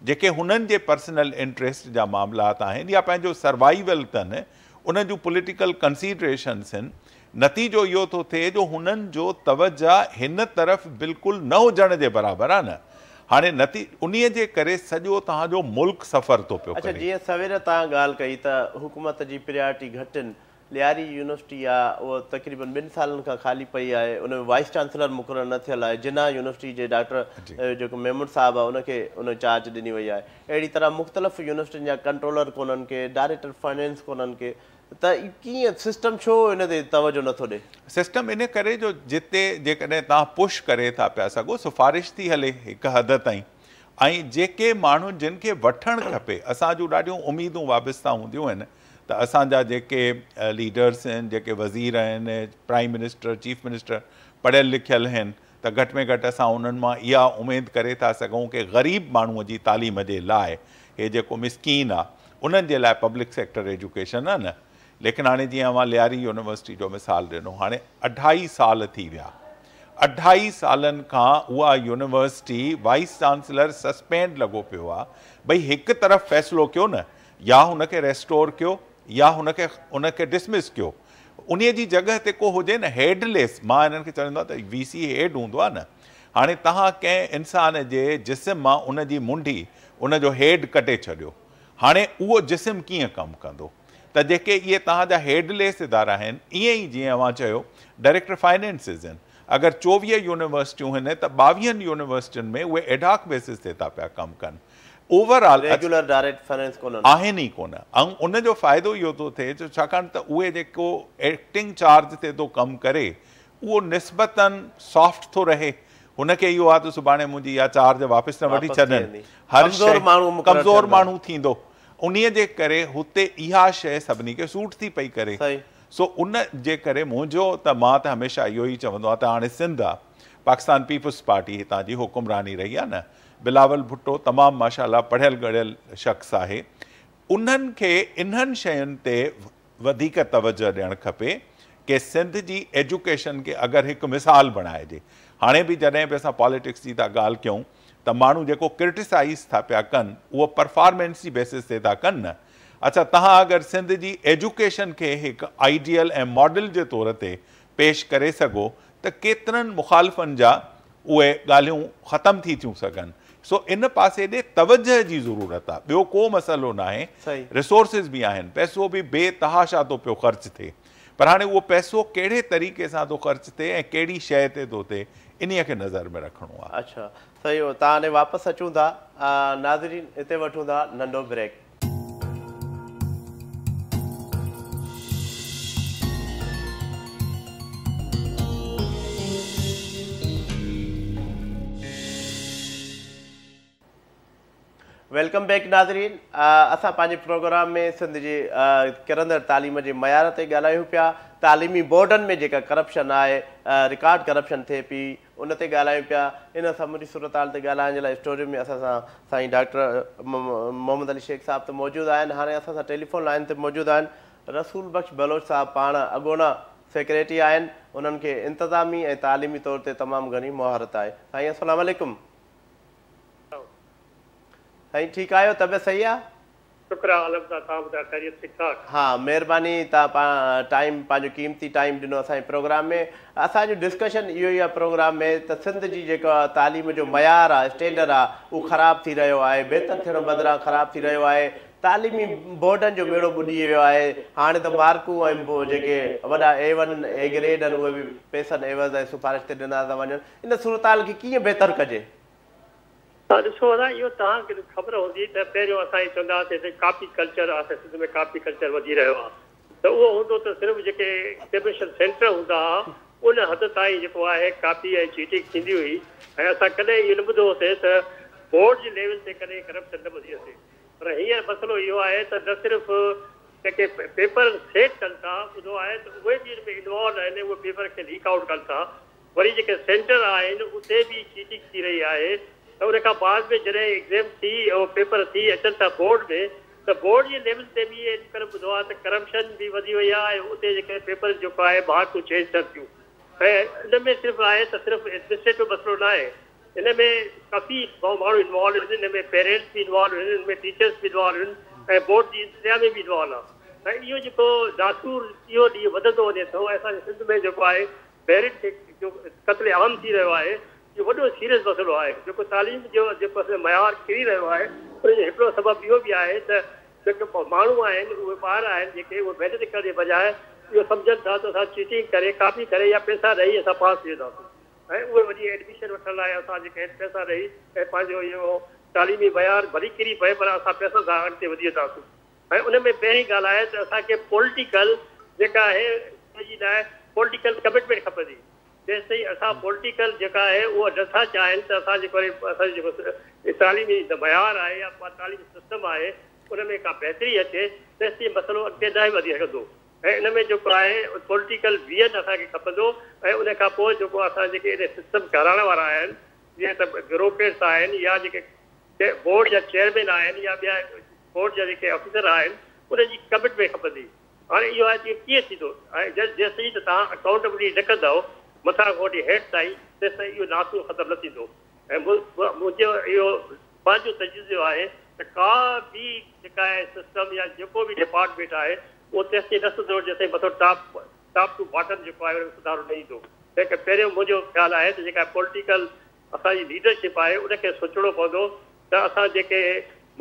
جيڪي هنن جي پرسنل انٽريسٽ جا معاملات آهن يا پنهنجو سروائيول اٿن انهن جون پوليٽيڪل ڪنسيڊريشنس آهن. نتيجو اهو ٿو ٿئي جو هنن جو توجه هن طرف بلڪل نه هجڻ جي برابر آهي نه. هاڻي نتي انهي جي ڪري سڄو توهان جو ملڪ سفر ٿو پيو اڇا ڪري. جيئن سوير توهان ڳالهه ڪئي ته حڪومت جي پريارٽي گهٽ آهن، لياري يونيورسٽي آ اها تقريبن 2 سالن کان خالي پئي آهي، ان ۾ وائيس چانسلر مقرر نه ٿيل آهي، جناح يونيورسٽي جي ڊاڪٽر جيڪو ميمڻ صاحب آ ان کي ان چارج ڏني وئي آهي. اهڙي طرح مختلف يونيورسٽين جا ڪنٽرولر ڪونهن ڪي، ڊائريڪٽر فائنانس ڪونهن ڪي، ته ڪيئن سسٽم ڇو ان تي توجه نٿو ڏي؟ سسٽم ان ڪري جو جتي جيڪڏهن توهان پش ڪري ٿا پيا سگهو، سفارش ٿي هلي هڪ حد تائين ۽ جيڪي ماڻهو جن کي وٺڻ کپي، اسان جون ڏاڍيون اميدون وابسته هونديون آهن ته اسان جا جيڪي ليڊرس آهن، جيڪي وزير آهن، پرائم منسٽر، چيف منسٽر پڙهيل لکيل آهن ته گهٽ ۾ گهٽ اسان انهن مان اها اميد ڪري ٿا سگهون ڪي غريب ماڻهوء جي تعليم جي لاء هي جيڪو مسڪين آ انهن جي لاء پبلڪ سيڪٽر ايجوڪيشن آ نه. ليڪن هاڻي جيئن اوهان لياري يونيورسٽي جو مثال ڏنو، هاڻي اڍائي سال ٿي ويا، اڍائي سالن کان اها يونيورسٽي وائيس چانسلر سسپينڊ لڳو پيو آ. ڀئي هڪ طرف فيصلو ڪيو نه، يا هن کي ريسٽور ڪيو يا هن کي ان کي ڊسمس ڪيو. انهي جي جڳهه تي ڪو هجي نه هيڊ ليس، مان هنن کي چوندو آهيان ته وي سي هيڊ هوندو آهي نه، هاڻي توهان ڪنهن انسان جي جسم مان ان جي منڍي، ان جو هيڊ ڪٽي ڇڏيو، هاڻي اهو جسم ڪيئن ڪم ڪندو؟ ته جيڪي اهي توهان جا هيڊ ليس ادارا آهن، ائين ئي جيئن اوهان چيو ڊائريڪٽر فائنانسز آهن، اگر 24 يونيورسٽيون هن ته 22 يونيورسٽين ۾ اهي ايڊهاڪ بيسز تي ٿا پيا ڪم ڪن. Over all regular director finance ڪونهن. آهن ئي ڪونه ۽ ان جو فائدو اهو ٿو ٿئي جو ڇاڪاڻ ته اهي جيڪو ايڪٽنگ چارج تي ٿو ڪم ڪري اهو نسبتاً سافٽ ٿو رهي. هن کي اهو آهي ته سڀاڻي منهنجي اها چارج واپس نه وٺي ڇڏن، هر شيء ڪمزور ماڻهو ٿيندو، انهي جي ڪري هتي اها شيء سڀني کي سوٽ ٿي پئي ڪري. سو ان جي ڪري منهنجو ته مان ته هميشه اهو ئي چوندو آهيان ته هاڻي سنڌ آ، پاڪستان پيپلز پارٽي هتان جي حڪمراني رهي آ نه، بلاول ڀٽو تمام ماشاء الله پڙهيل ڳڙهيل شخص آهي، انهن کي انهن شين تي وڌيڪ توجه ڏيڻ کپي ڪي سنڌ جي ايجوڪيشن کي اگر هڪ مثال بڻائجي. هاڻي به جڏهن به اسان پاليٽڪس جي ٿا ڳالهه ڪيون ته ماڻهو جيڪو ڪرٽيسائيز ٿا پيا ڪن اهو پرفارمنس جي بيسس تي ٿا ڪن نه. اڇا توهان اگر سنڌ جي ايجوڪيشن کي هڪ آئيڊيل ۽ ماڊل جي طور تي پيش ڪري سگهو ته ڪيترن مخالفن جا اهي ڳالهيون ختم ٿي ٿيون سگهن. سو ان پاسي ڏي توجهه جي ضرورت آ، ٻيو ڪو مسئلو ناهي. ريسورسز به آهن، پئسو به بي تحاشا ٿو پيو خرچ ٿئي، پر هاڻي اهو پئسو ڪهڙي طريقي سان ٿو خرچ ٿئي ۽ ڪهڙي شيء تي ٿو ٿئي، انهيء کي نظر ۾ رکڻو آ. اڇا صحيح، تان هاڻي واپس اچون ٿا ناظرين، هتي وٺون ٿا ننڍو بريڪ. Welcome back ناظرين، اسان پنهنجي پروگرام ۾ سنڌ جي ڪرندڙ تعليم جي معيار تي ڳالهايون پيا، تعليمي بورڊن ۾ جيڪا ڪرپشن آهي، رڪارڊ ڪرپشن ٿئي پئي ان تي ڳالهايون پيا. ان سموري صورتحال تي ڳالهائڻ جي لاء اسٽوڊيو ۾ اسان سان سائين ڊاڪٽر محمد علي شيخ صاحب ته موجود آهن، هاڻي اسان سان ٽيليفون لائين تي موجود آهن رسول بخش بلوچ صاحب، پاڻ اڳوڻا سيڪريٽري آهن، انهن کي انتظامي ۽ تعليمي طور تي تمام گهڻي مهارت آهي. سائين السلام عليڪم. سائين ٺيڪ آهيو، طبيعت صحيح آ؟ شڪر آ الحمد لله، توهان ٻڌايو خيريت ٺيڪ ٺاڪ؟ ها مهرباني توهان ٽائيم پنهنجو قيمتي ٽائيم ڏنو اسان جي پروگرام ۾. اسان جو ڊسڪشن اهو ئي آ پروگرام ۾ ته سنڌ جي جيڪا تعليم جو معيار آ، اسٽينڊرڊ آ، اهو خراب ٿي رهيو آهي، بهتر ٿيڻ بدران خراب ٿي رهيو آهي. تعليمي بورڊن جو ٻيڙو ٻڏي ويو آهي، هاڻي ته مارڪون ۽ جيڪي وڏا اي ون، اي گريڊ آهن اهي به پئسن عيوض ۽ سفارش تي ڏنا ٿا وڃن، ان صورتحال کي ڪيئن بهتر ڪجي؟ توهان ڏسو ادا اهو توهان کي خبر هوندي ته پهريون اسان ائين چوندا هئاسين ته ڪاپي ڪلچر آهي سنڌ ۾ ڪاپي ڪلچر وڌي رهيو آهي ته اهو هوندو ته صرف جيڪي ايگزيمينيشن سينٽر هوندا هئا ان حد تائين جيڪو آهي ڪاپي ۽ چيٽنگ ٿيندي هئي ۽ اسان ڪڏهن اهو نه ٻڌو هوسين ته بورڊ جي ليول تي ڪڏهن ڪرپشن نه ٻڌي هوسين پر هينئر مسئلو اهو آهي ته نه صرف جيڪي پيپر سيٽ ڪن ٿا ٻڌو آهي ته اهي به ان ۾ انوالو آهن اهي پيپر کي ليڪ آئوٽ ڪن ٿا وري جيڪي سينٽر آهن اتي به چيٽنگ ٿي رهي آهي ته ان کان بعد ۾ جڏهن ايگزيم ٿي ۽ پيپر ٿي اچن ٿا بورڊ ۾ ته بورڊ جي ليول تي به اڄڪلهه ٻڌو آهي ته ڪرپشن به وڌي وئي آهي ۽ اتي جيڪي پيپر جيڪو آهي مارڪون چينج ٿين ٿيون ۽ ان ۾ صرف آهي ته صرف ايڊمنسٽريٽو مسئلو نه آهي ان ۾ ڪافي ماڻهو انوالو آهن ان ۾ پيرنٽس به انوالو آهن ان ۾ ٽيچرس به انوالو آهن ۽ بورڊ جي انتظاميه به انوالو آهي. ۽ اهو جيڪو ناسور اهو ڏينهن وڌندو وڃي ٿو ۽ اسان جي سنڌ ۾ جيڪو آهي ميرٽ کي جو قتل عام ٿي رهيو آهي، اهو وڏو سيريس مسئلو آهي. جيڪو تعليم جو جيڪو اسان جو معيار ڪري رهيو آهي، ان جو هڪڙو سبب اهو به آهي ته جيڪي ماڻهو آهن، اهي ٻار آهن جيڪي اهي محنت ڪرڻ جي بجاء اهو سمجهن ٿا ته اسان چيٽنگ ڪري، ڪاپي ڪري يا پئسا ڏئي اسان پاس ٿي وينداسون ۽ اهي وڃي ايڊميشن وٺڻ لاء اسان جيڪي آهن پئسا ڏئي ۽ پنهنجو اهو تعليمي معيار ڀلي ڪري پئي پر اسان پئسن سان اڳتي وڌي وينداسون. ۽ ان ۾ پهرين ڳالهه آهي ته اسان کي پوليٽيڪل جيڪا آهي ان جي لاء پوليٽيڪل ڪمٽمينٽ کپندي جيستائين اسان پوليٽيڪل جيڪا آهي اها نه ٿا چاهين ته اسان جيڪو اسان جو جيڪو تعليمي معيار آهي يا تعليمي سسٽم آهي ان ۾ ڪا بهتري اچي تيستائين مسئلو اڳتي ناهي وڌي سگهندو ۽ ان ۾ جيڪو آهي پوليٽيڪل ويزن اسان کي کپندو ۽ ان کان پوء جيڪو اسان جيڪي ان سسٽم کي هلائڻ وارا آهن جيئن ته بيوروڪريٽس آهن يا جيڪي بورڊ جا چيئرمين آهن يا ٻيا بورڊ جا جيڪي آفيسر آهن انهن جي ڪمٽمينٽ کپندي. هاڻي اهو آهي ته اهو ڪيئن ٿيندو ۽ جيستائين ته توهان اڪائونٽبلٽي نه ڪندؤ مٿان کان وٺي هيٺ تائين تيستائين اهو ناسور ختم نه ٿيندو ۽ منهنجو اهو پنهنجو تجزيو آهي ته ڪا به جيڪا آهي سسٽم يا جيڪو به ڊپارٽمينٽ آهي اهو تيستائين نه سڌرندو جيستائين مٿو ٽاپ ٽاپ ٽو باٽم جيڪو آهي ان ۾ سڌارو نه ايندو. تنهن ڪري پهريون منهنجو خيال آهي ته جيڪا پوليٽيڪل اسان جي ليڊرشپ آهي ان کي سوچڻو پوندو ته اسان جيڪي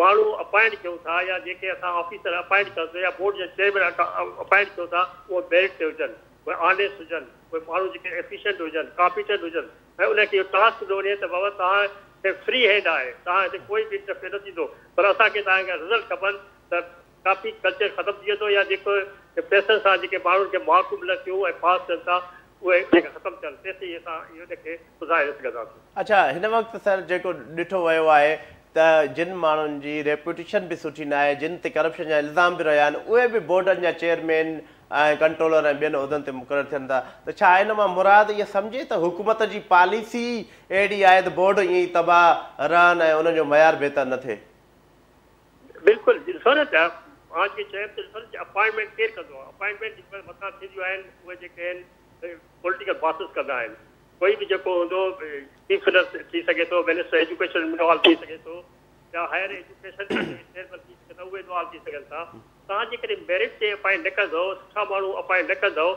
ماڻهو اپائنٽ ڪيون ٿا يا جيڪي اسان آفيسر اپائنٽ ڪيون ٿا يا بورڊ جا چيئرمين اپائنٽ ڪيون ٿا اهي ميرٽ تي هجن، اهي آنيسٽ هجن، اهي ماڻهو جيڪي ايفيشنٽ هجن، ڪامپيٽنٽ هجن ۽ انهن کي اهو ٽاسڪ ڏنو وڃي ته بابا توهان کي فري هينڊ آهي، توهان هتي ڪوئي به انٽرفيئر نه ٿيندو پر اسان کي توهان کان رزلٽ کپن ته ڪاپي ڪلچر ختم ٿي ويندو يا جيڪو پئسن سان جيڪي ماڻهن کي مارڪون ملن ٿيون ۽ پاس ٿين ٿا اهي جيڪي ختم ٿين تيسين اسان اهو ان کي سڌاري نه سگهنداسين. اڇا هن وقت سر جيڪو ڏٺو ويو آهي ته جن ماڻهن جي ريپوٽيشن به سٺي ناهي جن تي ڪرپشن جا الزام به رهيا آهن اهي به بورڊن جا چيئرمين ۽ ڪنٽرولر ۽ ٻين عهدن تي مقرر ٿين ٿا ته ڇا ان مان مراد اها سمجهي ته حڪومت جي پاليسي اهڙي آهي ته بورڊ ائين ئي تباهه رهن ۽ انهن جو معيار بهتر نه ٿئي؟ بلڪل ڏسو نه ته مان جيئن چيم ته ڏسو نه اپائنٽمينٽ ڪير ڪندو آهي اپائنٽمينٽ جيڪي مٿان ٿينديون آهن اهي جيڪي آهن پوليٽيڪل باسز ڪندا آهن ڪوئي به جيڪو هوندو چيف منسٽر ٿي سگهي ٿو منسٽر ايجوڪيشن انوالو ٿي سگهي ٿو يا هائر ايجوڪيشن جا جيڪي چيئرمين ٿي سگهن ٿا اهي انوالو ٿي سگهن ٿا توهان جيڪڏهن ميرٽ تي اپائنٽ نه ڪندو سٺا ماڻهو اپائنٽ نه ڪندو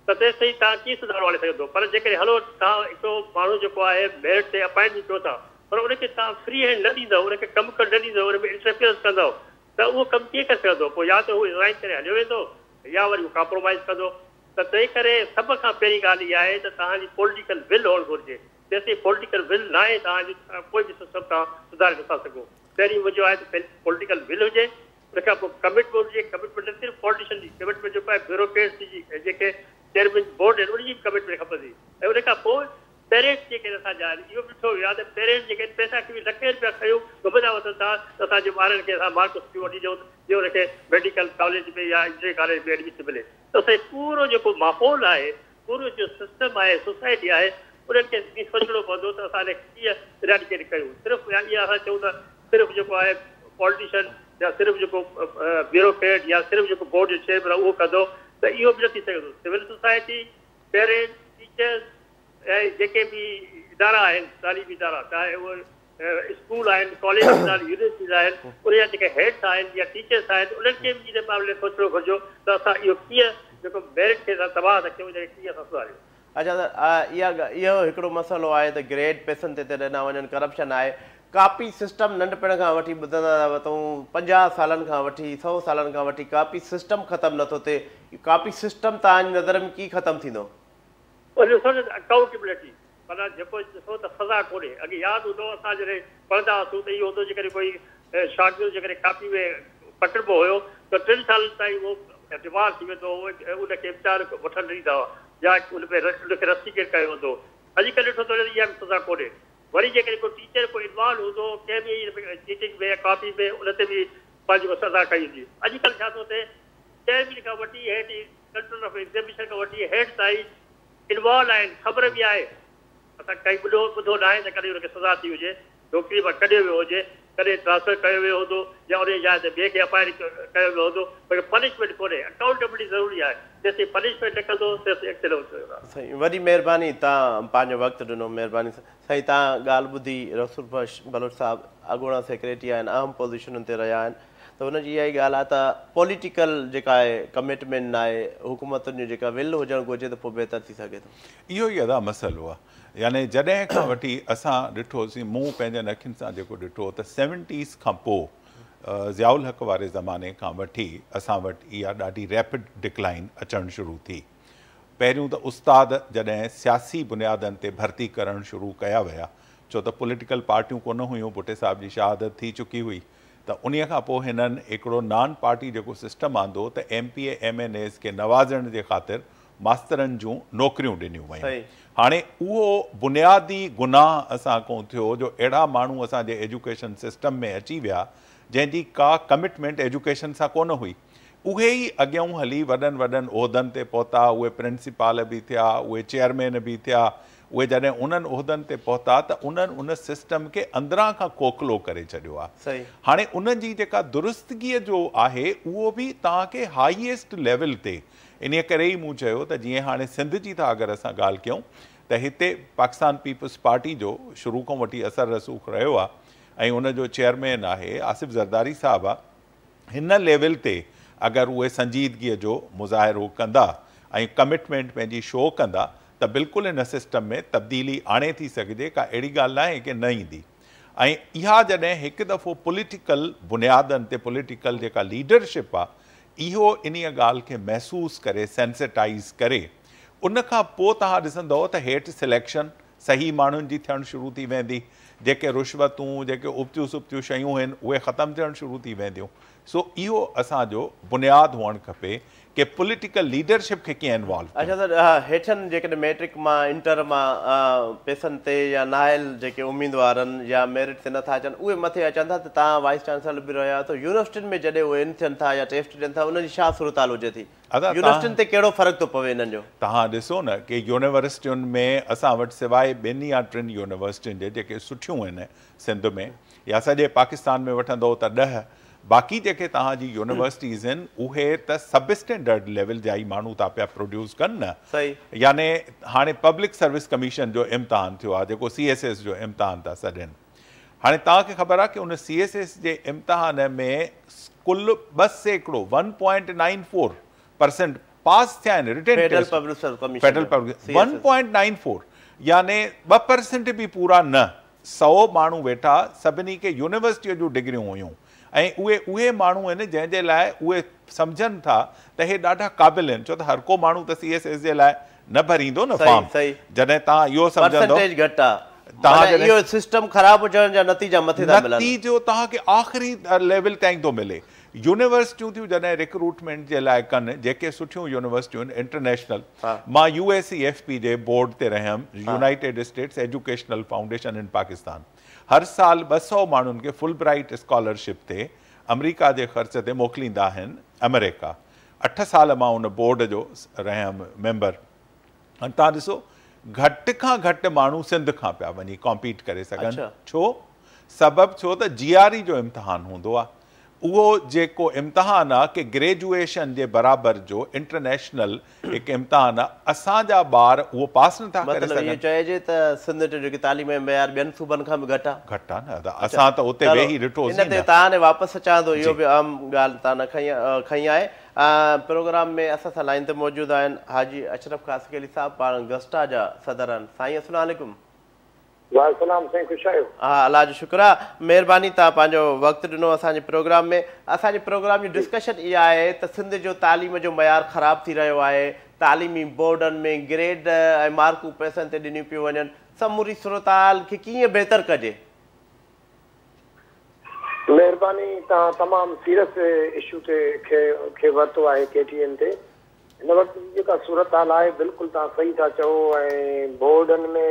ته تيستائين توهان ڪيئن سڌارو آڻي سگهندو پر جيڪڏهن هلو توهان هڪڙو ماڻهو جيڪو آهي ميرٽ تي اپائنٽ به ڪيو ٿا پر ان کي توهان فري هينڊ نه ڏيندؤ، ان کي ڪم ڪرڻ نه ڏيندؤ، ان ۾ انٽرفيئرنس ڪندؤ ته اهو ڪم ڪيئن ڪري سگهندو؟ پوء يا ته هو ريزائن ڪري هليو ويندو يا وري هو ڪامپرومائيز ڪندو ته تنهن ڪري سڀ کان پهرين ڳالهه اها آهي ته توهان جي پوليٽيڪل ول هئڻ گهرجي. جيستائين پوليٽيڪل ول ناهي توهان جي ڪوئي به سسٽم توهان سڌاري نٿا سگهو. پهرين منهنجو آهي ته پوليٽيڪل ول هجي، ان کان پوء ڪمٽمينٽ هجي، ڪمٽمينٽ نه صرف پوليٽيشن جي، ڪمٽمينٽ جيڪو آهي بيوروڪريٽس جي ۽ جيڪي چيئرمين بورڊ آهن ان جي به ڪمٽمينٽ کپندي ۽ ان کان پوء پيرنٽس جيڪي اسان جا آهن اهو به ڏٺو ويو آهي ته پيرنٽس جيڪي آهن پئسا کڻي لکين رپيا کنيو گهمندا وتن ٿا ته اسان جي ٻارن کي اسان مارڪس سٺيون وٺي ڏيون ته جيئن ان کي ميڊيڪل ڪاليج ۾ يا انجنيئرنگ ڪاليج ۾ ايڊميشن ملي ته اسان جو پورو جيڪو ماحول آهي پورو جو سسٽم آهي سوسائٽي آهي انهن کي به سوچڻو پوندو ته اسان ان کي ڪيئن اريڊيڪيٽ ڪيون صرف اها اسان چئون ته صرف جيڪو آهي پاليٽيشن يا صرف جيڪو بيوروڪريٽ يا صرف جيڪو بورڊ جو چيئرمين آهي اهو ڪندو ته اهو به نه ٿي سگهندو سول سوسائٽي پيرنٽس ٽيچرس ۽ جيڪي به ادارا آهن تعليمي ادارا چاهي اهي اسڪول آهن ڪاليجز آهن يونيورسٽيز آهن ان جا جيڪي هيڊس آهن يا ٽيچرس آهن انهن کي به ان معاملي ۾ سوچڻو گهرجو ته اسان اهو ڪيئن جيڪو ميرٽ کي اسان تباهه ٿا ڪيون ان کي ڪيئن اسان سڌاريون. اڇا سر اها اهو هڪڙو مسئلو آهي ته گريڊ پئسن تي ٿا ڏنا وڃن ڪرپشن آهي ڪاپي سسٽم ننڍپڻ کان وٺي ٻڌندا ٿا وتون 50 سالن کان وٺي 100 سالن کان وٺي ڪاپي سسٽم ختم نٿو ٿئي ڪاپي سسٽم توهان جي نظر ۾ ڪيئن ختم ٿيندو؟ پر ڏسو نه اڪائونٽيبلٽي معنيٰ جيڪو ڏسو ته سزا ڪونهي. اڳي ياد هوندو اسان جڏهن پڙهندا هئاسون ته اهو هوندو جيڪڏهن ڪوئي شاگرد جيڪڏهن ڪاپي ۾ پڪڙبو هيو ته 3 سالن تائين اهو ڊبار ٿي ويندو هو ان کي امتحان وٺڻ نه ڏيندا هئا يا ان ۾ ان کي رسٽيڪيٽ ڪيو ويندو هو. اڄڪلهه ڏٺو ٿو وڃي ته اها به سزا ڪونهي. وري جيڪڏهن ڪو ٽيچر ڪو انوالو هوندو ڪنهن به چيٽنگ ۾ يا ڪاپي ۾ ان تي به پنهنجي سزا ڪئي ويندي. اڄڪلهه ڇا ٿو ٿئي چيئرمين کان وٺي هيٺ ڪنٽرولر آف ايگزيمينيشن کان وٺي هيٺ تائين انوالو آهن، خبر به آهي، اسان ڪائي ٻڌو ٻڌو ناهي ته ڪڏهن ان کي سزا ٿي هجي، نوڪري مان ڪڍيو ويو هجي، ڪڏهن ٽرانسفر ڪيو ويو هوندو يا ان جي جاء تي ٻئي کي اپائنٽ ڪيو ويو هوندو، پر پنشمينٽ ڪونهي، اڪائونٽيبلٽي ضروري آهي، جيسين پنشمينٽ نه ڪندو تيسين اڳتي نه وڌي سگهندا. سائين وڏي مهرباني توهان پنهنجو وقت ڏنو مهرباني سائين توهان ڳالهه ٻڌي رسول بخش بلوچ صاحب اڳوڻا سيڪريٽري آهن اهم پوزيشنن تي رهيا آهن. ته هن جي اها ئي ڳالهه آهي ته پوليٽيڪل جيڪا آهي ڪمٽمينٽ ناهي، حڪومتن جو جيڪا ول هجڻ گهرجي ته پوء بهتر ٿي سگهي ٿو. اهو ئي ادا مسئلو آهي. يعني جڏهن کان وٺي اسان ڏٺوسين، مون پنهنجن اکين سان جيڪو ڏٺو ته سيونٽيز کان پوء ضياء الحق واري زماني کان وٺي اسان وٽ اها ڏاڍي ريپڊ ڊڪلائن اچڻ شروع ٿي. پهريون ته استاد جڏهن سياسي بنيادن تي ڀرتي ڪرڻ شروع ڪيا ويا، ڇو ته پوليٽيڪل پارٽيون ڪونه هيون، ڀٽي صاحب جي شهادت ٿي چڪي هئي ته انهيء کان پوء هنن هڪڙو نان پارٽي جيڪو سسٽم آندو ته M P A M N As کي نوازڻ جي خاطر ماسترن جون نوڪريون ڏنيون ويون. هاڻي اهو بنيادي گناهه اسان کان ٿيو جو اهڙا ماڻهو اسان جي ايجوڪيشن سسٽم ۾ اچي ويا جنهن جي ڪا ڪمٽمينٽ ايجوڪيشن سان ڪونه هئي. اهي ئي اڳيئون هلي وڏن وڏن عهدن تي پهتا، اهي پرنسپال به ٿيا، اهي چيئرمين به ٿيا، اهي جڏهن انهن عهدن تي پهتا ته انهن ان سسٽم کي اندران کان کوکلو ڪري ڇڏيو آهي. هاڻي ان جي جيڪا درستگيء جو آهي اهو به توهان کي هائيسٽ ليول تي انهيء ڪري ئي مون چيو ته جيئن هاڻي سنڌ جي ٿا اگر اسان ڳالهه ڪيون ته هتي پاڪستان پيپلز پارٽي جو شروع کان وٺي اثر رسوخ رهيو آهي ۽ ان جو چيئرمين آهي آصف زرداري صاحب آهي. هن ليول تي اگر اهي سنجيدگيء جو مظاهرو ڪندا ۽ ڪمٽمينٽ پنهنجي شو ڪندا ته بلڪل هن سسٽم ۾ تبديلي آڻي ٿي سگهجي ڪا اهڙي ڳالهه ناهي ڪي نه ايندي ۽ اها جڏهن هڪ دفعو پوليٽيڪل بنيادن تي پوليٽيڪل جيڪا ليڊرشپ آ اهو انهيء ڳالهه کي محسوس ڪري سينسيٽائيز ڪري ان کان پوء توهان ڏسندؤ ته هيٺ سليڪشن صحيح ماڻهن جي ٿيڻ شروع ٿي ويندي، جيڪي رشوتون، جيڪي ابتيون سبتيون شيون هن، اهي ختم ٿيڻ شروع ٿي وينديون. سو اهو اسان جو بنياد هئڻ کپي ڪي پوليٽيڪل ليڊرشپ کي ڪيئن انوالو ڪيون. اڇا ته هيٺن جيڪڏهن ميٽرڪ مان انٽر مان پئسن تي يا نااهل جيڪي اميدوارن يا ميرٽ تي نٿا اچن اهي مٿي اچن ٿا ته توهان وائيس چانسلر به رهيا آهيو ته يونيورسٽين ۾ جڏهن اهي ان ٿين ٿا يا ٽيسٽ ڏين ٿا انهن جي ڇا صورتحال هجي ٿي؟ ادا يونيورسٽين تي ڪهڙو فرق ٿو پوي انهن جو؟ توهان ڏسو نه ڪي يونيورسٽين ۾ اسان وٽ سواء ٻن يا ٽن يونيورسٽين جي جيڪي سٺيون آهن سنڌ ۾ يا سڄي پاڪستان ۾ وٺندؤ ته ڏهه باقي جيڪي توهان جي يونيورسٽيز آهن اهي ته سب اسٽينڊرڊ ليول جا ئي ماڻهو ٿا پيا پروڊيوس ڪن نه يعني هاڻي پبلڪ سروس ڪميشن جو امتحان ٿيو آهي جيڪو سي ايس ايس جو امتحان ٿا سڏين هاڻي توهان کي خبر آهي ڪي ان سي ايس ايس جي امتحان ۾ ڪل 2%، 1.94 پرسينٽ، پاس ٿيا آهن written federal public service commission federal public 1.94 يعني 2% به پورا نه 100 ماڻهو ويٺا سڀني کي يونيورسٽيء جون ڊگريون هيون ۽ اهي اهي ماڻهو آهن جنهن جي لاء اهي سمجهن ٿا ته هي ڏاڍا قابل آهن ڇو ته هر ڪو ماڻهو ته سي ايس ايس جي لاء نه ڀريندو نه فارم جڏهن توهان اهو سمجهندو پرسنٽيج گهٽ آ توهان معنيٰ اهو سسٽم خراب هجڻ جا نتيجا مٿي ٿا ملن. نتيجو توهان کي آخري ليول تائين ٿو ملي. يونيورسٽيون ٿيون جڏهن ريڪروٽمينٽ جي لاء ڪن جيڪي سٺيون يونيورسٽيون آهن انٽرنيشنل مان U S E F P جي بورڊ تي رهيم United States Educational Foundation in Pakistan هر سال 200 ماڻهن کي فل برائيٽ اسڪالرشپ تي آمريڪا جي خرچ تي موڪليندا آهن آمريڪا 8 سال مان ان بورڊ جو رهيم ميمبر. هاڻي توهان ڏسو گهٽ کان گهٽ ماڻهو سنڌ کان پيا وڃي ڪامپيٽ ڪري سگهن ڇو؟ سبب ڇو ته جي آر اي جو امتحان هوندو آ اهو جيڪو امتحان آ ڪي گريجوئيشن جي برابر جو انٽرنيشنل هڪ امتحان آ اسان جا ٻار اهو پاس نٿا ڪري مطلب سگهن. اهو چئجي ته سنڌ جو جيڪي تعليم جو معيار ٻين صوبن کان به گهٽ آ. گهٽ آ نه ادا اسان ته اتي ويهي ڏٺوسين ان تي نه. توهان ڏي واپس اچان ٿو اهو جي. به اهم ڳالهه توهان نه کنئي آهي. پروگرام ۾ اسان سان لائين تي موجود آهن حاجي اشرف خاصخيلي صاحب پاڻ گسٽا جا صدر آهن. سائين السلام عليڪم. وعليڪم السلام سائين خوش آهيو. ها الله جو شڪر آ مهرباني توهان پنهنجو وقت ڏنو اسان جي پروگرام ۾ اسان جي پروگرام جي ڊسڪشن اها آهي ته سنڌ جو تعليم جو معيار خراب ٿي رهيو آهي تعليمي بورڊن ۾ گريڊ ۽ مارڪون پئسن تي ڏنيون پيون وڃن سموري صورتحال کي ڪيئن بهتر ڪجي. مهرباني توهان تمام سيريس اشو تي کي کي ورتو آهي ڪي ٽي اين تي هن وقت جي جيڪا صورتحال آهي بلڪل توهان صحيح ٿا چئو ۽ بورڊن ۾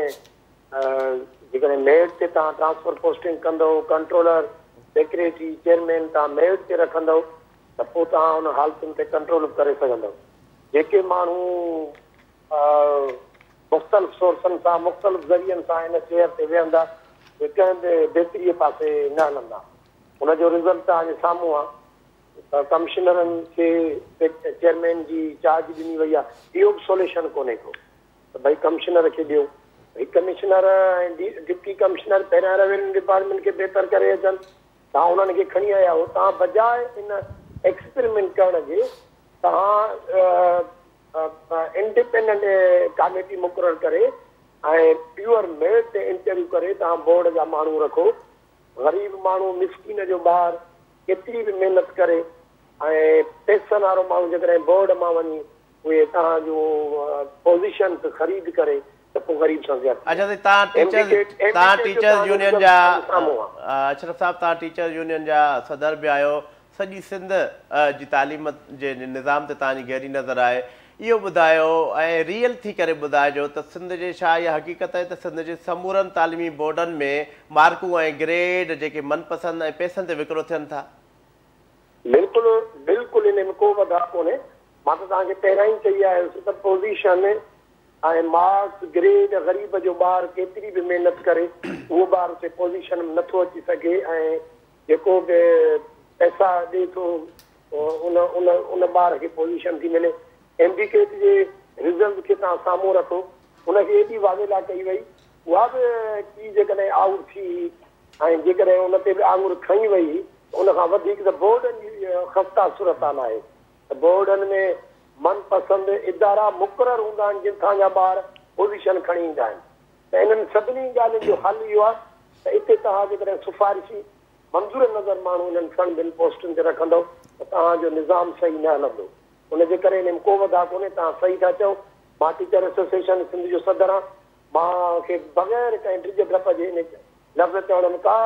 جيڪڏهن ميرٽ تي توهان ٽرانسفر پوسٽنگ ڪندؤ ڪنٽرولر سيڪريٽري چيئرمين توهان ميرٽ تي رکندؤ ته پوء توهان ان حالتن تي ڪنٽرول به ڪري سگهندؤ جيڪي ماڻهو مختلف سورسن سان، مختلف ذريعن سان ان چيئر تي ويهندا، اهي ڪنهن به بهتريء پاسي نه هلندا. ان جو رزلٽ توهان جي سامهون آهي ته ڪمشنرن کي چيئرمين جي چارج ڏني وئي آهي. اهو به سوليوشن ڪونهي ڪو ته ڀئي ڪمشنر کي ڏيو. ڀئي ڪمشنر ۽ ڊپٽي ڪمشنر پهريان روينيو ڊپارٽمينٽ کي بهتر ڪري اچن. توهان انهن کي کڻي آيا آهيو، توهان بجاء ان ايڪسپريمينٽ ڪرڻ جي توهان انڊيپينڊنٽ ڪاميٽي مقرر ڪري ۽ پيور ميرٽ تي انٽرويو ڪري توهان بورڊ جا ماڻهو رکو. غريب ماڻهو مسڪين جو ٻار ڪيتري به محنت ڪري ۽ پئسن وارو ماڻهو جيڪڏهن بورڊ مان وڃي اهي توهان جون پوزيشنس خريد ڪري ته پوء غريب سان زيادتي اڇا سائين توهان M D teachers CAT M D توهان ڪيٽ جو ٽيچرز توهان جو يونين رزلٽ جا توهان جي سامهون آ. اشرف صاحب توهان ٽيچرز يونين جا صدر به آهيو سڄي سنڌ جي تعليم جي نظام تي توهان جي گهري نظر آهي اهو ٻڌايو ۽ ريئل ٿي ڪري ٻڌائجو ته سنڌ جي ڇا اها حقيقت آهي ته سنڌ جي سمورن تعليمي بورڊن ۾ مارڪون ۽ گريڊ جيڪي من پسند ۽ پئسن تي وڪرو ٿين ٿا؟ بلڪل بلڪل انهي ۾ ڪو وڌاء ڪونهي مان ته توهان کي پهريان ئي چئي آيو هيس ته پوزيشن ۽ مارڪس گريڊ غريب جو ٻار ڪيتري به محنت ڪري اهو ٻار اتي پوزيشن ۾ نٿو اچي سگهي ۽ جيڪو به پئسا ڏي ٿو ان ان ان ٻار کي پوزيشن ٿي ملي. ايم ڊي ڪيٽ جي رزلٽ کي توهان سامهون رکو ان کي ايڏي واويلا ڪئي وئي اها به ڪي جيڪڏهن آئوٽ ٿي هئي ۽ جيڪڏهن ان تي به آڱر کنئي وئي هئي ته ان کان وڌيڪ ته بورڊن جي خسته صورتحال آهي ته بورڊن ۾ من پسند ادارا مقرر هوندا آهن جن تان جا ٻار پوزيشن کڻي ايندا آهن ته انهن سڀني ڳالهين جو حل اهو آهي ته اتي توهان جيڪڏهن سفارشي منظور نظر ماڻهو انهن سڻڀين پوسٽن تي رکندؤ ته توهان جو نظام صحيح نه هلندو ان جي ڪري انهي ۾ ڪو وڌاء ڪونهي توهان صحيح ٿا چئو مان ٽيچر ايسوسيئيشن سنڌ جو صدر آهيان مان کي بغير ڪنهن ڊڄ ڊپ جي انهي لفظ چوڻ ۾ ڪا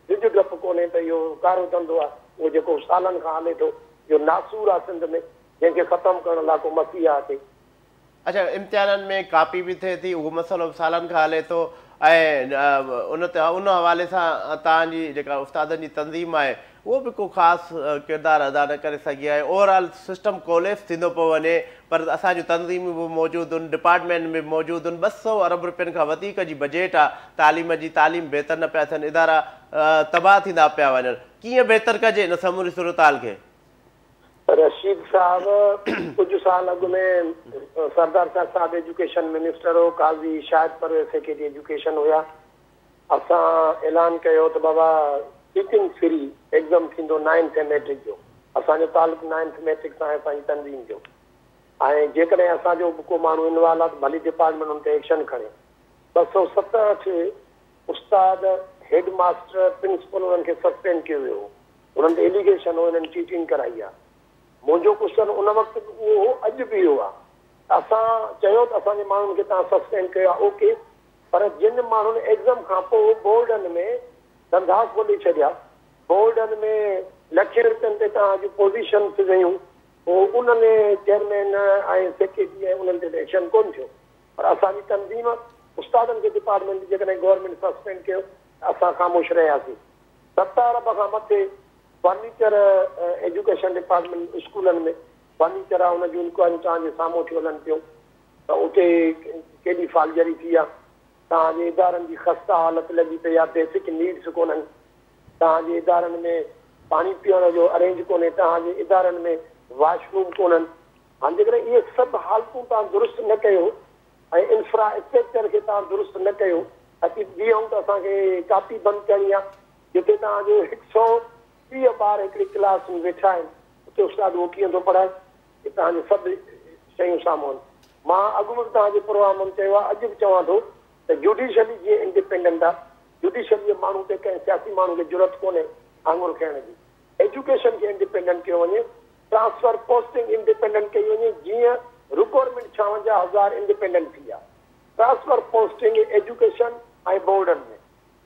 ڊڄ ڊپ ڪونهي ته اهو ڪارو ڌنڌو آهي اهو جيڪو سالن کان هلي ٿو اهو ناسور آهي سنڌ ۾ جنهن کي ختم ڪرڻ لاء ڪو مسيحا اچي. اڇا امتحانن ۾ ڪاپي به ٿئي ٿي اهو مسئلو به سالن کان هلي ٿو ۽ ان تي ان حوالي سان توهان جي جيڪا استادن جي تنظيم آهي اهو به ڪو خاص ڪردار ادا نه ڪري سگهي آهي اوور آل سسٽم ڪوليپس ٿيندو پيو وڃي پر اسان جون تنظيمون به موجود آهن ڊپارٽمينٽ به موجود آهن 200 ارب روپين کان وڌيڪ جي بجيٽ آهي تعليم جي تعليم بهتر نه پيا ٿين ادارا تباهه ٿيندا پيا وڃن ڪيئن بهتر ڪجي ان سموري صورتحال کي؟ رشيد صاحب ڪجهه سال اڳ ۾ سردار شاهه صاحب ايجوڪيشن منسٽر هو قاضي شاهد پرويز سيڪريٽري ايجوڪيشن هيا اسان اعلان ڪيو ته بابا چيٽنگ فري ايگزم ٿيندو نائنٿ ۽ ميٽرڪ جو اسان جو تعلق نائنٿ ميٽرڪ سان آهي اسان جي تنظيم جو ۽ جيڪڏهن اسان جو به ڪو ماڻهو انوالو آهي ته ڀلي ڊپارٽمينٽ ان تي ايڪشن کڻي 267 استاد هيڊ ماستر پرنسپل انهن کي سسپينڊ ڪيو ويو هو انهن تي اليگيشن هو انهن چيٽنگ ڪرائي آهي منهنجو ڪوشچن ان وقت به اهو هو اڄ به اهو آهي ته اسان چيو ته اسان جي ماڻهن کي توهان سسپينڊ ڪيو آهي اوڪي پر جن ماڻهن ايگزم کان پوء بورڊن ۾ ڌنڌا کولي ڇڏيا، بورڊن ۾ لکين روپين تي توهان جون پوزيشنس ويون، پوء انهن چيئرمين ۽ سيڪريٽري ۽ انهن تي ته ايڪشن ڪونه ٿيو. پر اسان جي تنظيم استادن کي ڊپارٽمينٽ جيڪڏهن گورنمينٽ سسپينڊ ڪيو ته اسان خاموش رهياسين. 7 ارب کان مٿي فرنيچر ايجوڪيشن ڊپارٽمينٽ اسڪولن ۾ فرنيچر آهي ان جون انڪوائريون توهان جي سامهون ٿيون هلن پيون. ته اتي ڪيڏي فالجري ٿي آ، توهان جي ادارن جي خسته حالت لڳي پئي آ، بيسڪ نيڊس ڪونهن، توهان جي ادارن ۾ پاڻي پيئڻ جو ارينج ڪونهي، توهان جي ادارن ۾ واش روم ڪونهن. هاڻ جيڪڏهن اهي سڀ حالتون توهان درست نه ڪيو ۽ انفرا اسٽرڪچر کي توهان درست نه ڪيو، اچي بيهون ته اسان کي ڪاپي بند ڪرڻي آ، جتي توهان جو 130 ٻار هڪڙي ڪلاس ۾ ويٺا آهن، اتي استاد اهو ڪيئن ٿو پڙهائي؟ هي توهان جي سڀ شيون سامهون آهن. مان اڳ ۾ به توهان جي پروگرام ۾ چيو آهي اڄ به چوان ٿو ته جوڊيشري جيئن انڊيپينڊنٽ آهي جوڊيشري جي ماڻهو تي ڪنهن سياسي ماڻهو کي جرئت ڪونهي آڱر کڻڻ جي. ايجوڪيشن کي انڊيپينڊنٽ ڪيو وڃي، ٽرانسفر پوسٽنگ انڊيپينڊنٽ ڪئي وڃي جيئن رڪورمينٽ 56 هزار انڊيپينڊنٽ ٿي آهي. ٽرانسفر پوسٽنگ ايجوڪيشن ۽ بورڊن ۾.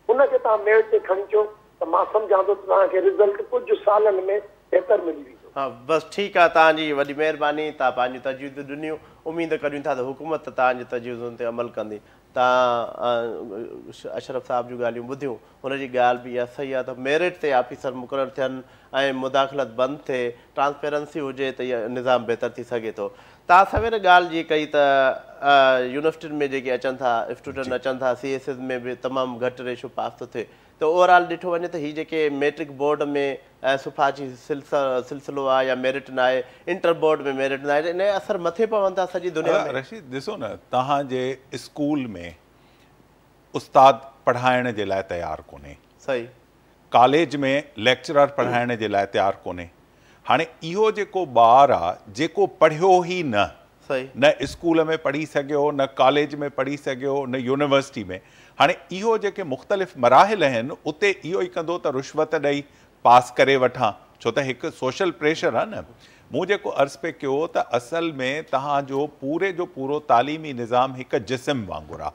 ان کي توهان ميرٽ تي کڻي اچو ته مان سمجهان ٿو ته توهان کي رزلٽ ڪجهه سالن ۾ بهتر ملي ويندو. ها بس ٺيڪ آ توهان جي وڏي مهرباني توهان پنهنجون تجويزون ڏنيون اميد ڪريون ٿا ته حڪومت توهان جي تجويزن تي عمل ڪندي توهان اشرف صاحب جون ڳالهيون ٻڌيون هن جي ڳالهه به اها صحيح آ ته ميرٽ تي آفيسر مقرر ٿين ۽ مداخلت بند ٿئي ٽرانسپيرنسي هجي ته اهو نظام بهتر ٿي سگهي ٿو توهان سوير ڳالهه جي ڪئي ته يونيورسٽين ۾ جيڪي اچن ٿا اسٽوڊنٽ اچن ٿا سي ايس ايس ۾ به تمام گهٽ ريشو پاس ٿو ٿئي ته اوور آل ڏٺو وڃي ته هي جيڪي ميٽرڪ بورڊ ۾ سفارشي سلسلو آهي يا ميرٽ ناهي انٽر بورڊ ۾ ميرٽ ناهي ته ان جا اثر مٿي پون ٿا سڄي دنيا ۾. رشيد ڏسو نه توهان جي اسڪول ۾ استاد پڙهائڻ جي لاء تيار ڪونهي. صحيح. ڪاليج ۾ ليڪچرر پڙهائڻ جي لاء تيار ڪونهي. هاڻي اهو جيڪو ٻار آ جيڪو پڙهيو ئي نه، نه اسڪول ۾ پڙهي سگهيو، نه ڪاليج ۾ پڙهي سگهيو، نه يونيورسٽي ۾، هاڻي اهو جيڪي مختلف مراحل آهن اتي اهو ئي ڪندو ته رشوت ڏئي پاس ڪري وٺان، ڇو ته هڪ سوشل پريشر آ نه. مون جيڪو عرض پئي ڪيو ته اصل ۾ توهان جو پوري جو پورو تعليمي نظام هڪ جسم وانگر آ،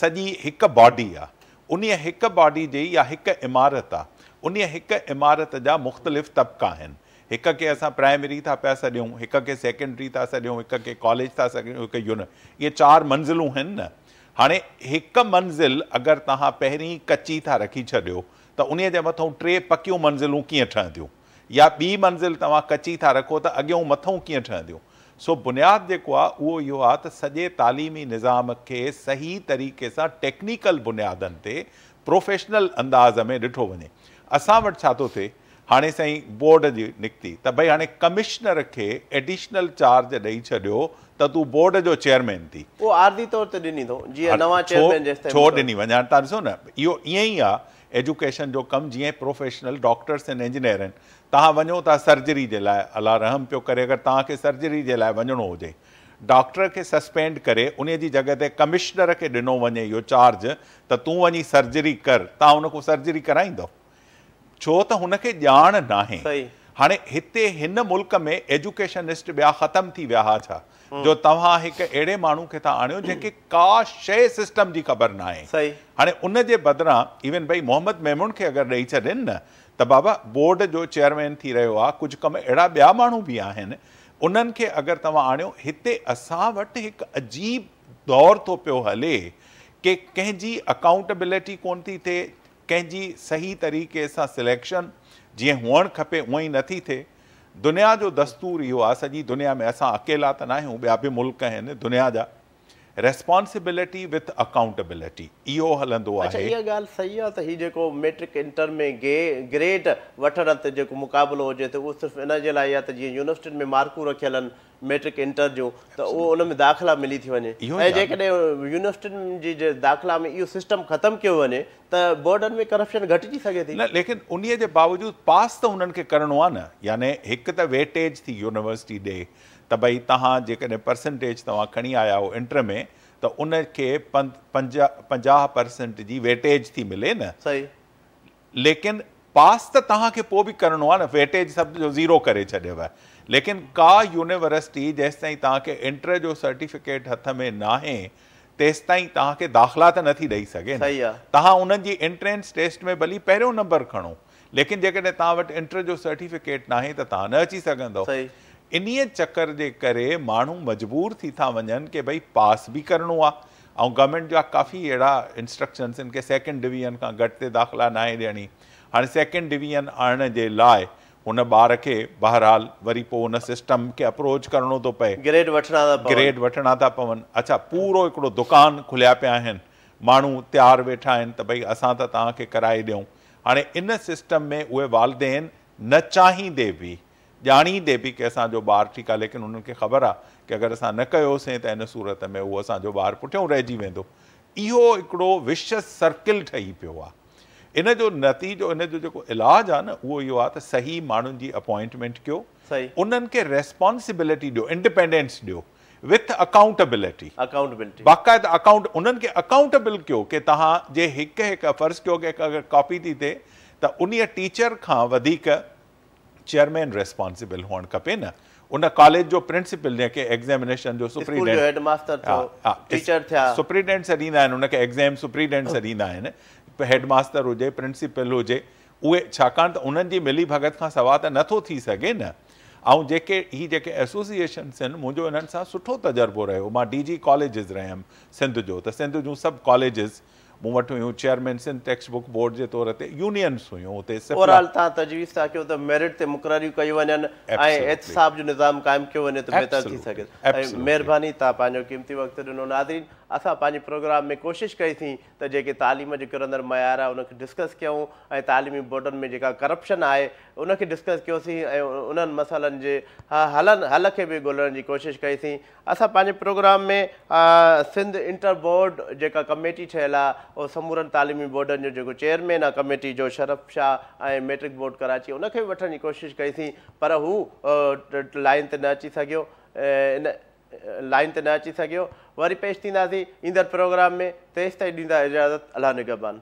سڄي هڪ باڊي آ، انهيء هڪ باڊي جي يا هڪ عمارت آ، انهيء هڪ عمارت جا مختلف طبقا آهن. هڪ کي اسان پرائمري ٿا پيا سڏيون، هڪ کي سيڪنڊري ٿا سڏيون، هڪ کي ڪاليج ٿا سڏيون، هڪ يوني. اهي چار منزلون هن نه. هاڻي هڪ منزل اگر توهان پهرين ڪچي ٿا رکي ڇڏيو ته انهيء جي مٿئون ٽي پڪيون منزلون ڪيئن ٺهنديون؟ يا ٻي منزل توهان ڪچي ٿا رکو ته اڳيون مٿئون ڪيئن ٺهنديون؟ سو بنياد جيڪو آ اهو اهو آ ته سڄي تعليمي نظام کي صحيح طريقي سان ٽيڪنيڪل بنيادن تي پروفيشنل انداز ۾ ڏٺو وڃي. اسان وٽ ڇا ٿو ٿئي هاڻي سائين بورڊ جي نڪتي ته ڀئي هاڻي ڪمشنر کي ايڊيشنل چارج ڏئي ڇڏيو ته تون بورڊ جو چيئرمين ٿي. اهو عارضي طور تي ڏني اٿئون جيئن نوان چيئرمين جيستائين ڇو ڏني وڃي هاڻي توهان ڏسو نه اهو ائين ئي آ ايجوڪيشن جو ڪم جيئن پروفيشنل ڊاڪٽرس ۽ انجنيئر آهن توهان وڃو ٿا سرجري جي لاء الله رحم پيو ڪري اگر توهان کي سرجري جي لاء وڃڻو هجي ڊاڪٽر کي سسپينڊ ڪري انهي جي جڳهه تي ڪمشنر کي ڏنو وڃي اهو چارج ته تون وڃي سرجري ڪر توهان ان کان سرجري ڪرائيندؤ ڇو ته هن کي ڄاڻ ناهي هاڻي هتي هن ملڪ ۾ ايجوڪيشنسٽ ٻيا ختم ٿي ويا ها ڇا جو توهان هڪ اهڙي ماڻهو کي ٿا آڻيو جنهن کي ڪا شيء سسٽم جي خبر ناهي هاڻي ان جي بدران ايون ڀئي محمد ميمڻ کي اگر ڏئي ڇڏين نه ته بابا بورڊ جو چيئرمين ٿي رهيو آ ڪجهه ڪم اهڙا ٻيا ماڻهو به آهن انهن کي اگر توهان آڻيو هتي اسان وٽ هڪ عجيب دور ٿو پيو هلي ڪي ڪنهن جي اڪائونٽبلٽي ڪونه ٿي ٿئي ڪنهن جي صحيح طريقي سان سليڪشن جيئن هئڻ کپي اونئن ئي نٿي ٿئي. دنيا جو دستور اهو آهي سڄي دنيا ۾ اسان اڪيلا ته ناهيون ٻيا به ملڪ آهن دنيا جا ريسپانسبلٽي وٿ اڪائونٽبلٽي اهو هلندو اڇا آهي. اها ڳالهه صحيح آهي ته هي جيڪو ميٽرڪ انٽر ۾ گي گريڊ وٺڻ تي جيڪو مقابلو هجي ته اهو صرف ان جي لاء آهي ته جيئن يونيورسٽين ۾ مارڪون رکيل آهن ميٽرڪ انٽر جون ته اهو ان ۾ داخلا ملي ٿي وڃي ۽ جيڪڏهن يونيورسٽين جي داخلا ۾ اهو سسٽم ختم ڪيو وڃي ته بورڊن ۾ ڪرپشن گهٽجي سگهي ٿي. نه ليڪن انهي جي باوجود پاس ته انهن کي ڪرڻو آهي نه يعني هڪ ته ويٽيج ٿي يونيورسٽي ڏي ته ڀئي توهان جيڪڏهن پرسنٽيج توهان کڻي آيا آهيو انٽر ۾ ته ان کي 50% جي ويٽيج ٿي ملي نه. صحيح. ليڪن پاس ته توهان کي پوء به ڪرڻو آهي نه، ويٽيج سڀ جو زيرو ڪري ڇڏيو ليڪن ڪا يونيورسٽي جيستائين توهان کي انٽر جو سرٽيفڪيٽ هٿ ۾ ناهي تيستائين توهان کي داخلا ته نٿي ڏئي سگهي نه، توهان انهن جي انٽرنس ٽيسٽ ۾ ڀلي پهريون نمبر کڻو ليڪن جيڪڏهن توهان وٽ انٽر جو سرٽيفڪيٽ ناهي ته توهان نه اچي سگهندؤ. انهيء چڪر جي ڪري ماڻهو مجبور ٿي ٿا وڃن ڪي ڀئي پاس به ڪرڻو آهي ۽ گورنمينٽ جا ڪافي اهڙا انسٽرڪشنس آهن ڪي سيڪنڊ ڊويزن کان گهٽ تي داخلا ناهي ڏيڻي. هاڻي سيڪنڊ ڊويزن آڻڻ جي لاء هن ٻار کي بهرحال وري پوء ان سسٽم کي اپروچ ڪرڻو ٿو پئي. گريڊ وٺڻا ٿا پون. گريڊ وٺڻا ٿا پون. اڇا پورو هڪڙو دڪان کليا پيا آهن. ماڻهو تيار ويٺا آهن ته ڀئي اسان ته توهان کي ڪرائي ڏيون. هاڻي ان سسٽم ۾ اهي والدين نه چاهيندي به ڄاڻيندي به ڪي اسان جو ٻار ٺيڪ آ ليڪن انهن کي خبر آ ڪي اگر اسان نه ڪيوسين ته ان صورت ۾ اهو اسان جو ٻار پٺيون رهجي ويندو. اهو هڪڙو وشس سرڪل ٺهي پيو آ. ان جو نتيجو ان جو جيڪو علاج آ نه اهو اهو آ ته صحيح ماڻهن جي اپوائنٽمينٽ ڪيو انهن کي ريسپانسبلٽي ڏيو انڊيپينڊنس ڏيو وٿ اڪائونٽبلٽي باقاعده اڪائونٽ انهن کي اڪائونٽبل ڪيو ڪي توهان جي هڪ هڪ فرض ڪيو ڪي اگر ڪاپي ٿي ٿئي ته انهيء ٽيچر کان وڌيڪ چيئرمين ريسپانسبل هئڻ کپي نه ان ڪاليج جو پرنسپل جنهن کي ايگزيمينيشن جو اسڪول جو هيڊ ماستر ٿيو ٽيچر ٿيا. سپريڊنٽ سڏيندا آهن ان کي ايگزيم سپريڊنٽ سڏيندا آهن هيڊ ماستر هجي پرنسپل هجي اهي ڇاڪاڻ ته انهن جي ملي ڀڳت کان سوا ته نٿو ٿي سگهي نه ۽ جيڪي هي جيڪي ايسوسيئيشنس آهن منهنجو انهن سان سٺو تجربو رهيو مان ڊي جي ڪاليجز رهيم سنڌ جو ته سنڌ جون سڀ ڪاليجز مون وٽ هيون، chairman Sindh text book board جي طور تي يونينس هيون اتي سپلا. اوور آل توهان تجويز ٿا ڪيو ته ميرٽ تي مقرريون ڪيون وڃن ۽ احتساب جو نظام قائم ڪيو وڃي ته بهتر ٿي سگهي ٿو ۽ مهرباني توهان پنهنجو قيمتي وقت ڏنو ناظرين اسان پنهنجي پروگرام ۾ ڪوشش ڪئي سين ته جيڪي تعليم جو ڪرندڙ معيار آهي ان کي ڊسڪس ڪيون ۽ تعليمي بورڊن ۾ جيڪا ڪرپشن آهي ان کي ڊسڪس ڪيوسين ۽ انهن مسئلن جي حلن حل کي به ڳولڻ جي ڪوشش ڪئي سين اسان پنهنجي پروگرام ۾ سنڌ انٽر بورڊ جيڪا ڪميٽي ٺهيل آ اهو سمورن تعليمي بورڊن جو جيڪو چيئرمين آهي ڪميٽي جو شرف شاهه ۽ ميٽرڪ بورڊ ڪراچي ان کي به وٺڻ جي ڪوشش ڪئي سين پر هو لائين تي نه اچي سگهيو ان لائين تي نه اچي سگهيو. وري پيش ٿينداسين ايندڙ پروگرام ۾ تيستائين ڏيندا اجازت الله نگهبان.